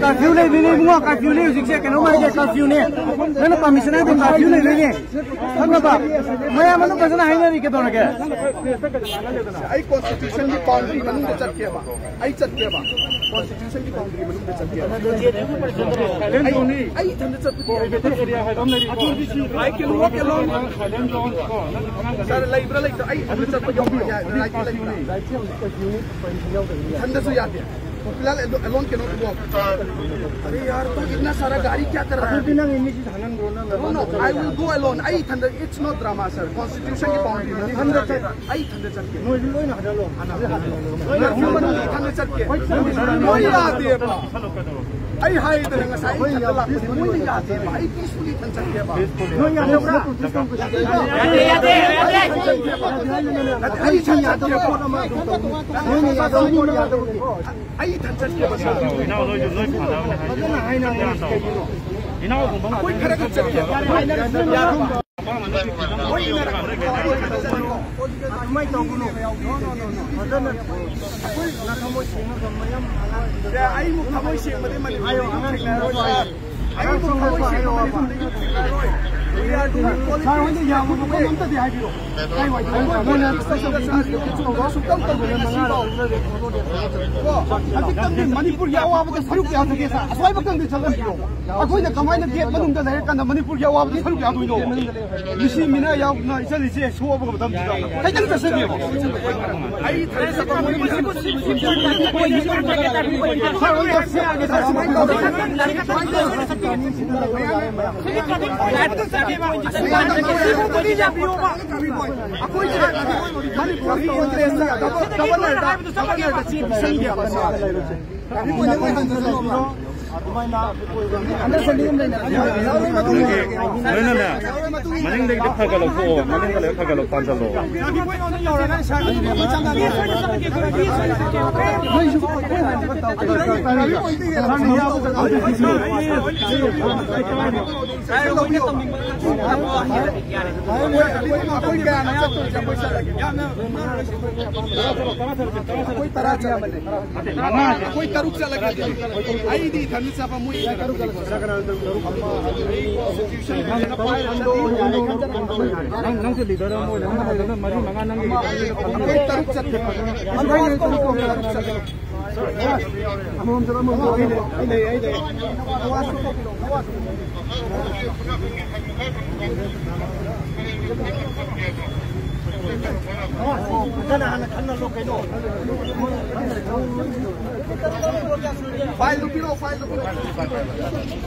ꯀꯥꯔꯐ꯭ꯌꯨ ꯂꯩꯕꯅꯦ ꯏꯕꯨꯡꯉꯣ, ꯀꯥꯔꯐ꯭ꯌꯨꯅꯦ ꯍꯧꯖꯤꯛꯁꯦ, ꯀꯩꯅꯣꯝ ꯍꯥꯏꯒꯦ, ꯀꯥꯔꯐ꯭ꯌꯨꯅꯦ꯫ ꯅꯪꯅ ꯄꯥꯝꯃꯤꯁꯤꯅ ꯑꯗꯨꯝ ꯀꯥꯔꯐ꯭ꯌꯨ ꯂꯩꯕꯅꯦ꯫ ꯈꯪꯉꯕ? ꯃꯌꯥꯝ ꯑꯗꯨꯝ ꯐꯖꯅ ꯍꯥꯏꯅꯔꯤ, ꯀꯩꯗꯧꯔꯒꯦ? ꯑꯩ ꯀꯣꯟꯁꯇꯤꯇ꯭ꯌꯨꯁꯟꯒꯤ ꯕꯥꯎꯟꯗꯔꯤ ꯃꯅꯨꯡꯗ ꯆꯠꯀꯦꯕ꯫ ꯑꯩ ꯆꯠꯀꯦꯕ꯫ ꯀꯣꯟꯁꯇꯤꯇ꯭ꯌꯨꯁꯟꯒꯤ ꯕꯥꯎꯟꯗꯔꯤ ꯃꯅꯨꯡꯗ ꯆꯠꯀꯦꯕ꯫ ꯑꯩ, ꯑꯩ ꯏꯊꯟꯗ ꯆꯠꯄꯗꯤ ꯌꯥꯗꯦ꯫ I can walk alone. ꯁꯥꯔ, ꯂꯩꯕ꯭ꯔꯥ ꯂꯩꯇ꯭ꯔꯥ? ꯑꯩ ꯏꯊꯟꯗ ꯆꯠꯄ ꯌꯥꯏ, right ꯂꯩꯕ꯭ꯔꯥ? ꯏꯊꯟꯗꯁꯨ ꯌꯥꯗꯦ꯫ ꯄꯣꯄꯨꯂꯔ ꯑꯦꯂꯣꯟ ꯀꯦꯅꯣꯠ ꯋꯥꯛ꯫ ꯑꯔꯦ ꯌꯥꯔ, ꯇꯨ ꯏꯠꯅꯥ ꯁꯥꯔꯥ ꯒꯥꯔꯤ ꯀꯌꯥ ꯀꯔ ꯔꯍꯥ ꯍꯥꯏ? ꯑꯗꯨꯗꯤ ꯅꯪ ꯃꯤꯁꯤ ꯊꯥꯅꯟꯕ꯭ꯔꯣ? ꯅꯪ No, no, I will go alone. ꯑꯩ ꯏꯊꯟꯗ, it's not drama, sir. ꯀꯣꯟꯁꯇꯤꯇ꯭ꯌꯨꯁꯟꯒꯤ ꯕꯥꯎꯟꯗꯔꯤ ꯃꯅꯨꯡꯗ ꯏꯊꯟꯗ ꯆꯠꯀꯦ꯫ ꯑꯩ ꯏꯊꯟꯗ ꯆꯠꯀꯦ꯫ ꯅꯣꯏꯁꯨ ꯂꯣꯏꯅ ꯍꯜꯍꯜꯂꯣ꯫ ꯂꯣꯏꯅ ꯍꯜꯍꯜꯂꯣ꯫ ꯃꯅꯨꯡꯗ ꯏꯊꯟꯗ ꯆꯠꯀꯦ꯫ ꯃꯣꯏ ꯌꯥꯗꯦꯕ꯫ ꯑꯩ ꯍꯥꯏꯗꯅ ꯉꯁꯥꯏ ꯑꯩ ꯏꯊꯟꯗ ꯂꯥꯛꯄꯅꯦ꯫ ꯃꯣꯏꯅ ꯌꯥꯗꯦꯕ꯫ ꯑꯩ ꯄꯤꯁꯐꯨꯜꯂꯤ ꯏꯊꯟ ꯆꯠꯀꯦꯕ꯫ ꯅꯣꯏ ꯌꯥꯗꯕ꯭ꯔꯥ? ꯑꯩ ꯏꯊꯟ ꯆꯠꯀꯦꯕ꯫ ꯅꯣꯏꯅ ꯌꯥꯗꯕ ꯄꯣꯠ ꯑꯃ ꯑꯗꯨꯝ ꯇꯧꯅꯤ꯫ ꯅꯣꯏꯅ ꯌꯥꯗꯕ ꯄꯣꯠ ꯌꯥꯗꯕꯒꯤ꯫ ꯑꯩ ꯏꯊꯟ ꯆꯠꯀꯦꯕ, ꯁꯥꯔ꯫ ꯏꯅꯥꯎ ꯅꯣꯏꯁꯨ ꯂꯣꯏ ꯐꯅꯕꯅꯦ ꯍꯥꯏꯁꯦ꯫ ꯐꯖꯅ ꯍꯥꯏꯅꯔꯦ ꯀꯩꯒꯤꯅꯣ? ꯏꯅꯥꯎ ꯑꯗꯨꯝ ꯑꯩꯈꯣꯏ ꯈꯔ ꯈꯛ ꯆꯠꯀꯦꯕ꯫ ꯌꯥꯔꯣꯏ꯫ ꯃꯣꯏ ꯏꯟꯅꯔꯛꯄꯗꯣ ꯑꯩ ꯏꯊꯟ ꯆꯠꯀꯦꯕ꯫ ꯑꯗꯨꯃꯥꯏꯅ ꯇꯧꯒꯅꯨ꯫ ꯐꯖꯅ ꯑꯩꯈꯣꯏ ꯊꯃꯣꯏ ꯁꯦꯡꯉꯒ ꯃꯌꯥꯝ ꯑꯉꯥꯡꯁꯤꯡꯗ ꯑꯦ, ꯑꯩꯕꯨ ꯊꯃꯣꯏ ꯁꯦꯡꯕꯗꯤ ꯃꯅꯤꯄꯨꯔꯗ ꯍꯥꯏꯌꯣ, ꯑꯉꯥꯡꯁꯤꯡꯗ ꯍꯥꯏꯌꯣ꯫ ꯑꯩꯕꯨ ꯊꯃꯣꯏ ꯁꯦꯡꯕ ꯃꯅꯤꯄꯨꯔꯗ ꯌꯨꯝ ꯊꯦꯡꯅꯔꯣꯏ꯫ We are doing ꯁꯥꯔ ꯍꯣꯏꯅ politics. ꯌꯥꯝꯕ ꯃꯐꯝ ꯑꯝꯇꯗꯤ ꯍꯥꯏꯕꯤꯔꯣ꯫ ꯀꯥꯏ ꯋꯥꯏꯗ? ꯑꯩꯈꯣꯏ ꯃꯣꯏꯅ ꯁꯨꯛꯇꯧ ꯇꯧꯗꯦ ꯉꯁꯤꯐꯥꯎ꯫ ꯀꯣ, ꯍꯧꯖꯤꯛꯇꯪꯗꯤ ꯃꯅꯤꯄꯨꯔꯒꯤ ꯑꯋꯥꯕꯗ ꯁꯔꯨꯛ ꯌꯥꯖꯒꯦ ꯁꯥꯔ꯫ ꯑꯁ꯭ꯋꯥꯏꯐꯥꯎꯇꯪꯗꯤ ꯆꯠꯍꯟꯕꯤꯔꯣ꯫ ꯑꯩꯈꯣꯏꯅ ꯀꯃꯥꯏꯅ ꯒꯦꯠ ꯃꯅꯨꯡꯗ ꯂꯩꯔꯀꯥꯟꯗ ꯃꯅꯤꯄꯨꯔꯒꯤ ꯑꯋꯥꯕꯗ ꯁꯔꯨꯛ ꯌꯥꯗꯣꯏꯅꯣ? ꯃꯤꯁꯤ ꯃꯤꯅꯥ ꯌꯥꯎꯅ ꯏꯆꯜ ꯏꯆꯦ ꯁꯣꯛꯑꯕ ꯃꯇꯝꯁꯤꯗ ꯈꯤꯇꯪ ꯆꯠꯆꯒꯦꯕ꯫ ꯑꯩ ꯏꯊꯟꯗ ꯆꯠꯄ ꯃꯣꯏ ꯁꯥꯔ ꯍꯣꯏ ꯌꯥꯝ ꯁꯦꯡꯉꯦ ꯁꯥꯔ꯫ ꯁꯨꯃꯥꯏꯅ ꯇꯧꯗꯅ ꯑꯩꯈꯣꯏꯁꯦ ꯃꯅꯤꯄꯨꯔꯒꯤ ꯏꯟꯇꯔꯦꯁꯇ ꯒꯚꯔꯅꯔꯗ, ꯒꯚꯔꯅꯔꯗ ꯆꯦ ꯄꯤꯁꯟꯒꯦꯕ ꯁꯥꯔ꯫ ꯑꯗꯨꯃꯥꯏꯅ ꯑꯟꯗꯔꯁ꯭ꯇꯦꯟꯗꯤꯡ ꯑꯃ ꯂꯩꯅꯔꯁꯤ꯫ ꯅꯣꯏꯅꯅꯦ, ꯃꯅꯤꯡꯗꯒꯤꯗꯤ ꯈꯔ ꯈꯔ ꯂꯧꯊꯣꯛꯑꯣ, ꯃꯅꯤꯡꯗ ꯂꯩꯔ ꯈꯔ ꯈꯔ ꯂꯧ-, ꯄꯥꯟꯁꯤꯜꯂꯣ꯫ ꯑꯩꯈꯣꯏ ꯇꯔꯥ ꯆꯠꯂꯒꯦ꯫ ꯑꯩꯗꯤ ꯏꯊꯟꯗ ꯆꯠꯄ ꯃꯣꯏ ꯅꯪ, ꯅꯪꯁꯨ ꯂꯤꯗꯔ ꯑꯃ ꯑꯣꯏꯅ ꯑꯃ ꯃꯔꯤ ꯃꯉꯥ ꯅꯪꯒꯤ ꯑꯩꯈꯣꯏ ꯇꯔꯨꯛ ꯆꯠꯄ꯫ ꯑꯃꯃꯝ ꯆꯠꯂꯣ, ꯑꯃꯃꯝ ꯆꯠꯂꯣ꯫ ꯑꯩ ꯂꯩ, ꯑꯩ ꯂꯩ꯫ ꯐꯥꯏꯜꯗꯨ ꯄꯤꯔꯛꯑꯣ, ꯐꯥꯏꯜꯗꯨ ꯄꯤꯔꯛꯑꯣ꯫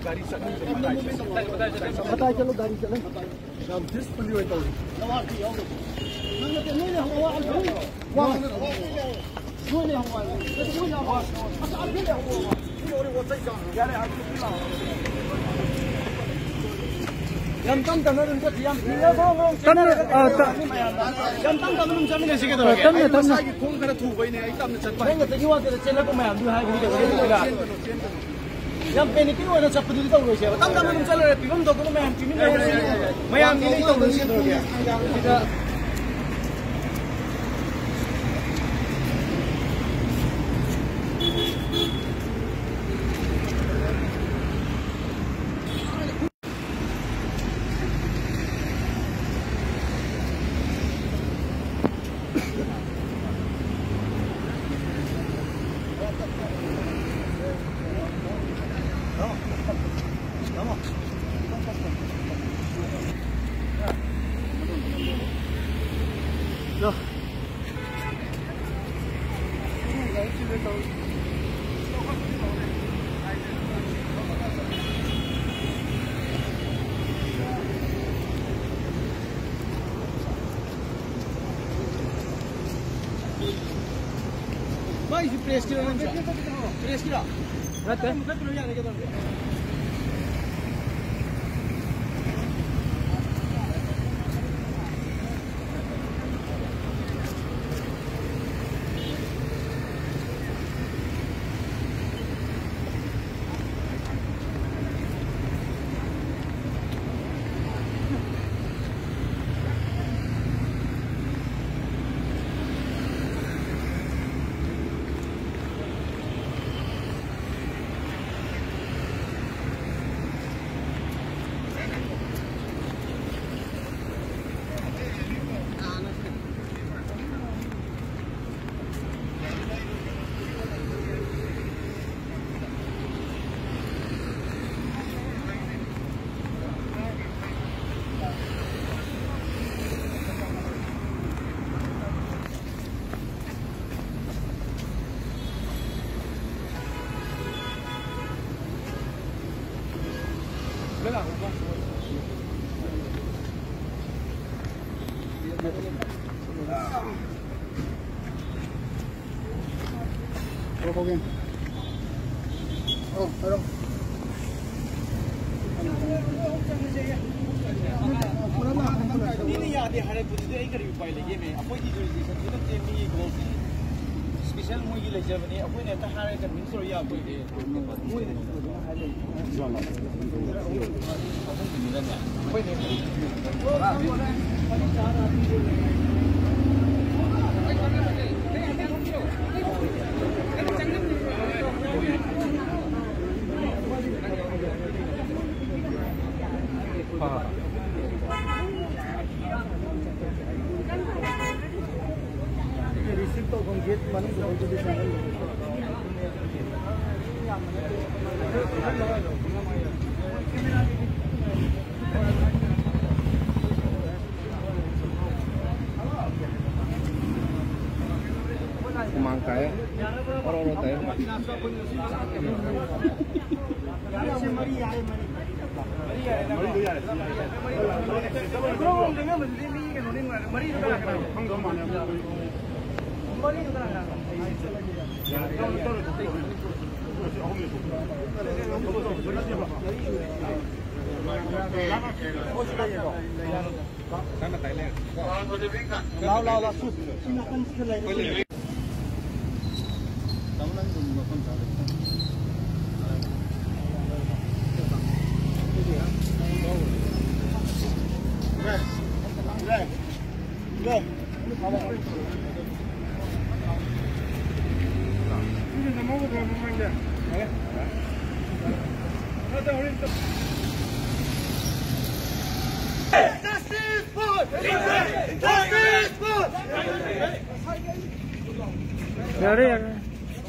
ꯒꯥꯔꯤ ꯆꯠꯅꯤꯡꯗ꯭ꯔꯦ꯫ ꯃꯇꯥꯏ ꯆꯠꯂꯣ, ꯒꯥꯔꯤ ꯆꯠꯂꯣ꯫ ꯌꯥꯝ ꯄꯤꯁꯐꯨꯜꯂꯤ ꯑꯣꯏꯅ ꯇꯧꯔꯤ꯫ ꯌꯥꯝ ꯇꯞ ꯇꯞꯅ ꯑꯗꯨꯝ ꯆꯠꯁꯤ, ꯌꯥꯝ ꯊꯤꯅ ꯇꯞꯅ, ꯑ, ꯇ-, ꯌꯥꯝ ꯇꯞ ꯇꯞꯅ ꯑꯗꯨꯝ ꯆꯠꯃꯤꯟꯅꯁꯤ ꯀꯩꯗꯧꯔꯒꯦ? ꯑ, ꯇꯞꯅ, ꯑꯩ ꯇꯞꯅ꯫ ꯃꯁꯥꯒꯤ ꯈꯣꯡ ꯈꯔ ꯊꯨꯕꯩꯅꯦ, ꯑꯩ ꯇꯞꯅ ꯆꯠꯄ ꯅꯪ ꯉꯁꯥꯏꯒꯤ ꯋꯥꯗꯨꯗ ꯆꯦꯜꯂꯛꯄ ꯃꯌꯥꯝꯗꯨ ꯍꯥꯏꯕꯅꯤ ꯀꯩꯗꯧꯔꯒꯦ? ꯆꯦꯟꯒꯅꯨ, ꯆꯦꯟꯒꯅꯨ, ꯆꯦꯟꯒꯅꯨ꯫ ꯌꯥꯝ ꯄꯦꯅꯤꯛꯀꯤ ꯑꯣꯏꯅ ꯆꯠꯄꯗꯨꯗꯤ ꯇꯧꯔꯣꯏꯁꯦꯕ꯫ ꯇꯞ ꯇꯞꯅ ꯑꯗꯨꯝ ꯆꯠꯂꯒ ꯄꯤꯐꯝ ꯊꯣꯛꯄꯗꯣ ꯃꯌꯥꯝ ꯄꯤꯃꯤꯟꯅꯔꯁꯦ꯫ ꯃꯌꯥꯝꯒꯤꯅꯦ ꯇꯧꯗꯣꯏꯁꯦ꯫ ꯁꯤꯗ ꯄ꯭ꯔꯦꯁꯀꯤꯔꯣ ꯅꯪꯁꯨ? ꯄ꯭ꯔꯦꯁꯀꯤꯔꯣ? ꯅꯠꯇꯦ꯫ ꯃꯤꯅ ꯌꯥꯗꯦ ꯍꯥꯏꯔꯛꯄꯗꯨꯗꯤ ꯑꯩ ꯀꯔꯤ ꯎꯄꯥꯏ ꯂꯩꯒꯦ, ꯃꯦ? ꯑꯩꯈꯣꯏꯒꯤ ꯖꯨꯔꯤꯗꯤꯛꯁꯟꯁꯨ ꯅꯠꯇꯦ, ꯃꯤꯒꯤ ꯒꯣꯜꯁꯤ ꯏꯁꯄꯤꯁꯦꯜ ꯃꯣꯏꯒꯤ ꯂꯩꯖꯕꯅꯤ꯫ ꯑꯩꯈꯣꯏꯅ ꯍꯦꯛꯇ ꯍꯥꯏꯔꯒ ꯀꯟꯚꯤꯟꯁ ꯇꯧꯔ ꯌꯥꯄꯣꯏ꯫ ꯔꯤꯁꯤꯞ ꯇꯧꯐꯝ ꯒꯦꯠ ꯃꯅꯨꯡꯗ ꯂꯩꯕꯗꯤ ꯆꯪꯍꯜꯂꯨ꯫ ꯍꯨꯃꯥꯡ ꯇꯥꯏꯌꯦ꯫ ꯑꯣꯔꯣ ꯑꯣꯔꯣ ꯇꯥꯏꯌꯦ꯫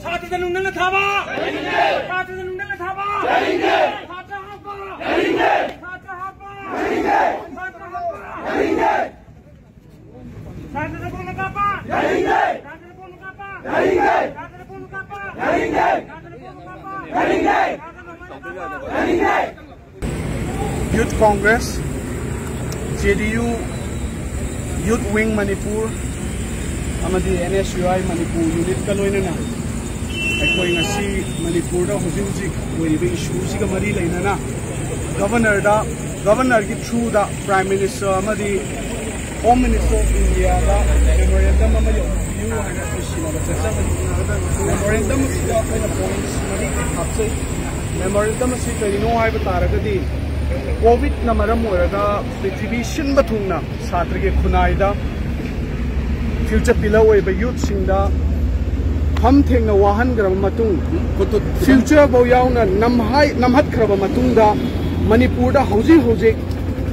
ꯁꯥꯇ꯭ꯔꯗ ꯅꯨꯡꯗꯪꯅ ꯊꯥꯕ! ꯁꯥꯇ꯭ꯔꯗ ꯅꯨꯡꯗꯪꯅ ꯊꯥꯕ! ꯁꯥꯇ꯭ꯔ ꯍꯥꯠꯄ! ꯁꯥꯇ꯭ꯔ ꯍꯥꯠꯄ! ꯁꯥꯇ꯭ꯔ ꯍꯥꯠꯄ! ꯁꯥꯇ꯭ꯔꯗ ꯕꯣꯝꯅ ꯀꯥꯞꯄ! ꯁꯥꯇ꯭ꯔꯗ ꯕꯣꯝꯅ ꯀꯥꯞꯄ! ꯁꯥꯇ꯭ꯔꯗ ꯕꯣꯝꯅ ꯀꯥꯞꯄ! ꯁꯥꯇ꯭ꯔꯗ ꯕꯣꯝꯅ ꯀꯥꯞꯄ! Youth Congress, J D U, Youth Wing Manipur ꯑꯃꯗꯤ N S U I Manipur unitꯀ ꯂꯣꯏꯅꯅ ꯑꯩꯈꯣꯏ ꯉꯁꯤ ꯃꯅꯤꯄꯨꯔꯗ ꯍꯧꯖꯤꯛ ꯍꯧꯖꯤꯛ ꯑꯣꯏꯔꯤꯕ issueꯁꯤꯒ ꯃꯔꯤ ꯂꯩꯅꯅ Governorꯗ, Governorꯒꯤ throughꯗ Prime Minister ꯑꯃꯗꯤ Home Minister of Indiaꯗ memorandum ꯑꯃ ꯌꯧꯍꯟꯕꯤꯌꯨ ꯍꯥꯏꯅ ꯑꯩꯈꯣꯏ ꯁꯤꯟꯅꯕ ꯆꯠꯆꯕꯅꯤ꯫ Memorandum ꯑꯁꯤꯗ ꯑꯩꯈꯣꯏꯅ points ꯃꯔꯤ ꯍꯥꯞꯆꯩ꯫ Memorandum ꯑꯁꯤ ꯀꯔꯤꯅꯣ ꯍꯥꯏꯕ ꯇꯥꯔꯒꯗꯤ, COVIDꯅ ꯃꯔꯝ ꯑꯣꯏꯔꯒ ꯄ꯭ꯔꯤꯊꯤꯕꯤ ꯁꯤꯟꯕ ꯊꯨꯡꯅ ꯁꯥꯇ꯭ꯔꯒꯤ ꯈꯨꯟꯅꯥꯏꯗ future pillar ꯑꯣꯏꯕ youthꯁꯤꯡꯗ ꯐꯝ ꯊꯦꯡꯅ ꯋꯥꯍꯟꯈ꯭ꯔꯕ ꯃꯇꯨꯡ, future ꯐꯧ ꯌꯥꯎꯅ ꯅꯝꯍꯥꯏ-, ꯅꯝꯍꯠꯈ꯭ꯔꯕ ꯃꯇꯨꯡꯗ, ꯃꯅꯤꯄꯨꯔꯗ ꯍꯧꯖꯤꯛ ꯍꯧꯖꯤꯛ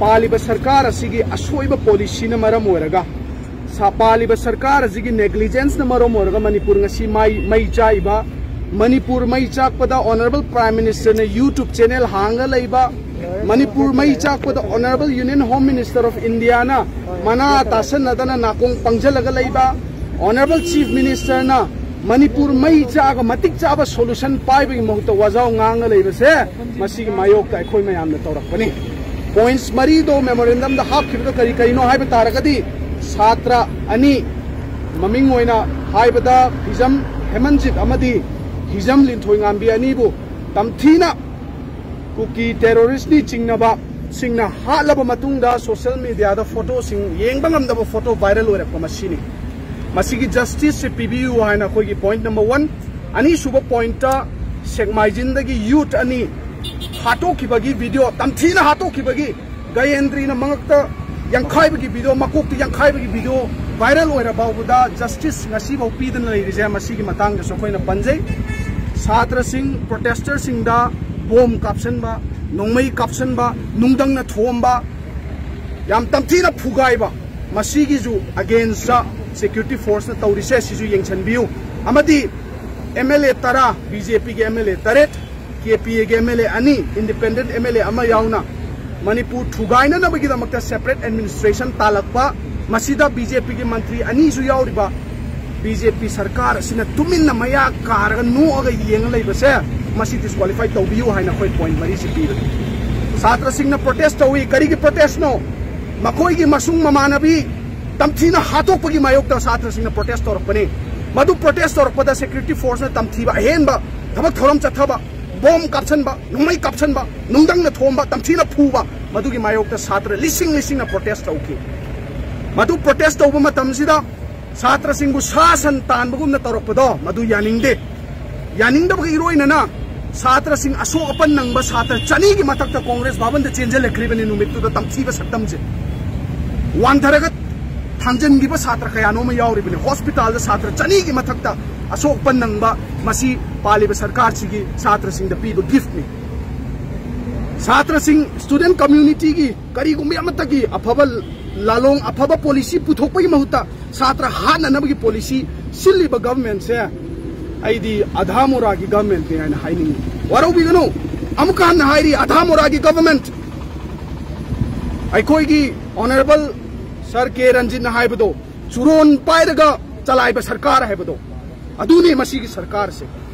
ꯄꯥꯜꯂꯤꯕ ꯁꯔꯀꯥꯔ ꯑꯁꯤꯒꯤ ꯑꯁꯣꯏꯕ policyꯅ ꯃꯔꯝ ꯑꯣꯏꯔꯒ, ꯁꯥ-, ꯄꯥꯜꯂꯤꯕ ꯁꯔꯀꯥꯔ ꯑꯁꯤꯒꯤ negligenceꯅ ꯃꯔꯝ ꯑꯣꯏꯔꯒ ꯃꯅꯤꯄꯨꯔ ꯉꯁꯤ ꯃꯥꯏ-, ꯃꯩ ꯆꯥꯛꯏꯕ, ꯃꯅꯤꯄꯨꯔ ꯃꯩ ꯆꯥꯛꯄꯗ Honourable Prime Ministerꯅ YouTube channel ꯍꯥꯡꯉ ꯂꯩꯕ, ꯃꯅꯤꯄꯨꯔ ꯃꯩ ꯆꯥꯛꯄꯗ Honourable Union Home Minister of Indiaꯅ ꯃꯅꯥ ꯇꯥꯁꯟꯅꯗꯅ ꯅꯥꯀꯣꯡ ꯄꯪꯖꯜꯂꯒ ꯂꯩꯕ, Honourable Chief Ministerꯅ ꯃꯅꯤꯄꯨꯔ ꯃꯩ ꯆꯥꯛꯑꯒ ꯃꯇꯤꯛ ꯆꯥꯕ solution ꯄꯥꯏꯕꯒꯤ ꯃꯍꯨꯠꯇ ꯋꯥꯖꯥꯎ ꯉꯥꯡꯉ ꯂꯩꯕꯁꯦ, ꯃꯁꯤꯒꯤ ꯃꯥꯌꯣꯛꯇ ꯑꯩꯈꯣꯏ ꯃꯌꯥꯝꯅ ꯇꯧꯔꯛꯄꯅꯤ꯫ Points ꯃꯔꯤꯗꯣ memorandumꯗ ꯍꯥꯞꯈꯤꯕꯗꯣ ꯀꯔꯤ ꯀꯔꯤꯅꯣ ꯍꯥꯏꯕ ꯇꯥꯔꯒꯗꯤ, ꯁꯥꯇ꯭ꯔ ꯑꯅꯤ, ꯃꯃꯤꯡ ꯑꯣꯏꯅ ꯍꯥꯏꯕꯗ ꯍꯤꯖꯝ ꯍꯦꯃꯟꯖꯤꯠ ꯑꯃꯗꯤ ꯍꯤꯖꯝ ꯂꯤꯟꯊꯣꯏꯉꯥꯝꯕꯤ ꯑꯅꯤꯕꯨ ꯇꯝꯊꯤꯅ ꯀꯨꯀꯤ ꯇꯦꯔꯣꯔꯤꯁꯅꯤ ꯆꯤꯡꯅꯕ ꯁꯤꯡꯅ ꯍꯥꯠꯂꯕ ꯃꯇꯨꯡꯗ ꯁꯣꯁꯤꯌꯦꯜ ꯃꯤꯗꯤꯌꯥꯗ ꯐꯣꯇꯣꯁꯤꯡ ꯌꯦꯡꯕ ꯉꯝꯗꯕ ꯐꯣꯇꯣ ꯚꯥꯏꯔꯦꯜ ꯑꯣꯏꯔꯛꯄ ꯃꯁꯤꯅꯤ꯫ ꯃꯁꯤꯒꯤ ꯖꯁꯇꯤꯁꯁꯦ ꯄꯤꯕꯤꯌꯨ ꯍꯥꯏꯅ ꯑꯩꯈꯣꯏꯒꯤ ꯄꯣꯏꯟꯠ ꯅꯝꯕꯔ ꯋꯥꯟ꯫ ꯑꯅꯤꯁꯨꯕ ꯄꯣꯏꯟꯠꯇ ꯁꯦꯛꯃꯥꯏꯖꯤꯟꯗꯒꯤ ꯌꯨꯠ ꯑꯅꯤ ꯍꯥꯠꯇꯣꯛꯈꯤꯕꯒꯤ ꯚꯤꯗꯤꯑꯣ, ꯇꯝꯊꯤꯅ ꯍꯥꯠꯇꯣꯛꯈꯤꯕꯒꯤ, ꯒꯌꯦꯟꯗ꯭ꯔꯤꯅ ꯃꯉꯛꯇ ꯌꯥꯡꯈꯥꯏꯕꯒꯤ ꯚꯤꯗꯤꯑꯣ, ꯃꯀꯣꯛꯇ ꯌꯥꯡꯈꯥꯏꯕꯒꯤ ꯚꯤꯗꯤꯑꯣ ꯚꯥꯏꯔꯦꯜ ꯑꯣꯏꯔ ꯐꯥꯎꯕꯗ ꯖꯁꯇꯤꯁ ꯉꯁꯤꯐꯥꯎ ꯄꯤꯗꯅ ꯂꯩꯔꯤꯁꯦ ꯃꯁꯤꯒꯤ ꯃꯇꯥꯡꯗꯁꯨ ꯑꯩꯈꯣꯏꯅ ꯄꯟꯖꯩ꯫ ꯁꯥꯇ꯭ꯔꯁꯤꯡ, ꯄ꯭ꯔꯣꯇꯦꯁꯇꯔꯁꯤꯡꯗ ꯕꯣꯝ ꯀꯥꯞꯁꯟꯕ, ꯅꯣꯡꯃꯩ ꯀꯥꯞꯁꯟꯕ, ꯅꯨꯡꯗꯪꯅ ꯊꯣꯝꯕ, ꯌꯥꯝ ꯇꯝꯊꯤꯅ ꯐꯨꯒꯥꯏꯕ, ꯃꯁꯤꯒꯤꯁꯨ ꯑꯒꯦꯟꯁꯇ ꯁꯦꯀ꯭ꯌꯨꯔꯤꯇꯤ ꯐꯣꯔꯁꯅ ꯇꯧꯔꯤꯁꯦ ꯁꯤꯁꯨ ꯌꯦꯡꯁꯤꯟꯕꯤꯌꯨ꯫ ꯑꯃꯗꯤ ꯑꯦꯝ ꯑꯦꯜ ꯑꯦ ꯇꯔꯥ, ꯕꯤ ꯖꯦ ꯄꯤꯒꯤ ꯑꯦꯝ ꯑꯦꯜ ꯑꯦ ꯇꯔꯦꯠ, ꯀꯦ ꯄꯤ ꯑꯦꯒꯤ ꯑꯦꯝ ꯑꯦꯜ ꯑꯦ ꯑꯅꯤ, ꯏꯟꯗꯤꯄꯦꯟꯗꯦꯟꯠ ꯑꯦꯝ ꯑꯦꯜ ꯑꯦ ꯑꯃ ꯌꯥꯎꯅ ꯃꯅꯤꯄꯨꯔ ꯊꯨꯒꯥꯏꯅꯅꯕꯒꯤꯗꯃꯛꯇ ꯁꯦꯄꯔꯦꯠ ꯑꯦꯗꯃꯤꯅꯤꯁꯇ꯭ꯔꯦꯁꯟ ꯇꯥꯜꯂꯛꯄ, ꯃꯁꯤꯗ ꯕꯤ ꯖꯦ ꯄꯤꯒꯤ ꯃꯟꯇ꯭ꯔꯤ ꯑꯅꯤꯁꯨ ꯌꯥꯎꯔꯤꯕ ꯕꯤ ꯖꯦ ꯄꯤ ꯁꯔꯀꯥꯔ ꯑꯁꯤꯅ ꯇꯨꯃꯤꯟꯅ ꯃꯌꯥ ꯀꯥꯔꯒ ꯅꯣꯛꯑꯒ ꯌꯦꯡꯉ ꯂꯩꯕꯁꯦ, ꯃꯁꯤ ꯗꯤꯁꯀ꯭ꯋꯥꯂꯤꯐꯥꯏ ꯇꯧꯕꯤꯌꯨ ꯍꯥꯏꯅ ꯑꯩꯈꯣꯏ ꯄꯣꯏꯟꯠ ꯃꯔꯤꯁꯤ ꯄꯤꯕꯅꯤ꯫ ꯁꯥꯇ꯭ꯔꯁꯤꯡꯅ ꯄ꯭ꯔꯣꯇꯦꯁ ꯇꯧꯏ꯫ ꯀꯔꯤꯒꯤ ꯄ꯭ꯔꯣꯇꯦꯁꯅꯣ? ꯃꯈꯣꯏꯒꯤ ꯃꯁꯨꯡ ꯃꯃꯥꯟꯅꯕꯤ ꯇꯝꯊꯤꯅ ꯍꯥꯠꯇꯣꯛꯄꯒꯤ ꯃꯥꯌꯣꯛꯇ ꯁꯥꯇ꯭ꯔꯁꯤꯡꯅ ꯄ꯭ꯔꯣꯇꯦꯁ ꯇꯧꯔꯛꯄꯅꯤ꯫ ꯃꯗꯨ ꯄ꯭ꯔꯣꯇꯦꯁ ꯇꯧꯔꯛꯄꯗ ꯁꯦꯀ꯭ꯌꯨꯔꯤꯇꯤ ꯐꯣꯔꯁꯅ ꯇꯝꯊꯤꯕ ꯑꯍꯦꯟꯕ ꯊꯕꯛ ꯊꯧꯔꯝ ꯆꯠꯊꯕ, ꯕꯣꯝ ꯀꯥꯞꯁꯟꯕ, ꯅꯣꯡꯃꯩ ꯀꯥꯞꯁꯟꯕ, ꯅꯨꯡꯗꯪꯅ ꯊꯣꯝꯕ, ꯇꯝꯊꯤꯅ ꯐꯨꯕ, ꯃꯗꯨꯒꯤ ꯃꯥꯌꯣꯛꯇ ꯁꯥꯇ꯭ꯔ ꯂꯤꯁꯤꯡ ꯂꯤꯁꯤꯡꯅ ꯄ꯭ꯔꯣꯇꯦꯁ ꯇꯧꯈꯤ꯫ ꯃꯗꯨ ꯄ꯭ꯔꯣꯇꯦꯁ ꯇꯧꯕ ꯃꯇꯝꯁꯤꯗ ꯁꯥꯇ꯭ꯔꯁꯤꯡꯕꯨ ꯁꯥ ꯁꯟ ꯇꯥꯟꯕꯒꯨꯝꯅ ꯇꯧꯔꯛꯄꯗꯣ ꯃꯗꯨ ꯌꯥꯅꯤꯡꯗꯦ꯫ ꯌꯥꯅꯤꯡꯗꯕꯒ ꯏꯔꯣꯏꯅꯅ ꯁꯥꯇ꯭ꯔꯁꯤꯡ, ꯑꯁꯣꯛ ꯑꯄꯟ ꯅꯪꯕ ꯁꯥꯇ꯭ꯔ ꯆꯅꯤꯒꯤ ꯃꯊꯛꯇ ꯀꯣꯡꯒ꯭ꯔꯦꯁ ꯚꯕꯟꯗ ꯆꯦꯟꯁꯤꯜꯂꯛꯈ꯭ꯔꯤꯕꯅꯤ ꯅꯨꯃꯤꯠꯇꯨꯗ ꯇꯝꯊꯤꯕ ꯁꯛꯇꯝꯁꯦ꯫ ꯋꯥꯟꯊꯔꯒ ꯊꯥꯡꯖꯟꯈꯤꯕ ꯁꯥꯇ꯭ꯔ ꯀꯌꯥꯅꯣ ꯑꯃ ꯌꯥꯎꯔꯤꯕꯅꯤ꯫ ꯍꯣꯁꯄꯤꯇꯥꯜꯗ ꯁꯥꯇ꯭ꯔ ꯆꯅꯤꯒꯤ ꯃꯊꯛꯇ ꯑꯁꯣꯛ ꯑꯄꯟ ꯅꯪꯕ, ꯃꯁꯤ ꯄꯥꯜꯂꯤꯕ ꯁꯔꯀꯥꯔꯁꯤꯒꯤ ꯁꯥꯇ꯭ꯔꯁꯤꯡꯗ ꯄꯤꯕ ꯒꯤꯐꯠꯅꯤ꯫ ꯁꯥꯇ꯭ꯔꯁꯤꯡ, ꯁ꯭ꯇꯨꯗꯦꯟꯠ ꯀꯝꯃ꯭ꯌꯨꯅꯤꯇꯤꯒꯤ ꯀꯔꯤꯒꯨꯝꯕ ꯑꯃꯠꯇꯒꯤ ꯑꯐꯕ ꯂꯥꯂꯣꯡ, ꯑꯐꯕ ꯄꯣꯂꯤꯁꯤ ꯄꯨꯊꯣꯛꯄꯒꯤ ꯃꯍꯨꯠꯇ ꯁꯥꯇ꯭ꯔ ꯍꯥꯠꯅꯅꯕꯒꯤ ꯄꯣꯂꯤꯁꯤ ꯁꯤꯜꯂꯤꯕ ꯒꯚꯔꯟꯃꯦꯟꯠꯁꯦ ꯑꯩꯗꯤ ꯑꯙꯥ ꯃꯣꯔꯥꯒꯤ ꯒꯚꯔꯟꯃꯦꯟꯠꯅꯤ ꯍꯥꯏꯅ ꯍꯥꯏꯅꯤꯡꯏ꯫ ꯋꯥꯔꯧꯕꯤꯒꯅꯨ, ꯑꯃꯨꯛꯀ ꯍꯟꯅ ꯍꯥꯏꯔꯤ, ꯑꯙꯥ ꯃꯣꯔꯥꯒꯤ ꯒꯚꯔꯟꯃꯦꯟꯠ꯫ ꯑꯩꯈꯣꯏꯒꯤ ꯑꯣꯅꯔꯦꯕꯜ ꯁꯥꯔ ꯀꯦ ꯔꯟꯖꯤꯠꯅ ꯍꯥꯏꯕꯗꯣ, ꯆꯨꯔꯣꯟ ꯄꯥꯏꯔꯒ ꯆꯂꯥꯏꯕ ꯁꯔꯀꯥꯔ ꯍꯥꯏꯕꯗꯣ, ꯑꯗꯨꯅꯤ ꯃꯁꯤꯒꯤ ꯁꯔꯀꯥꯔꯁꯦ꯫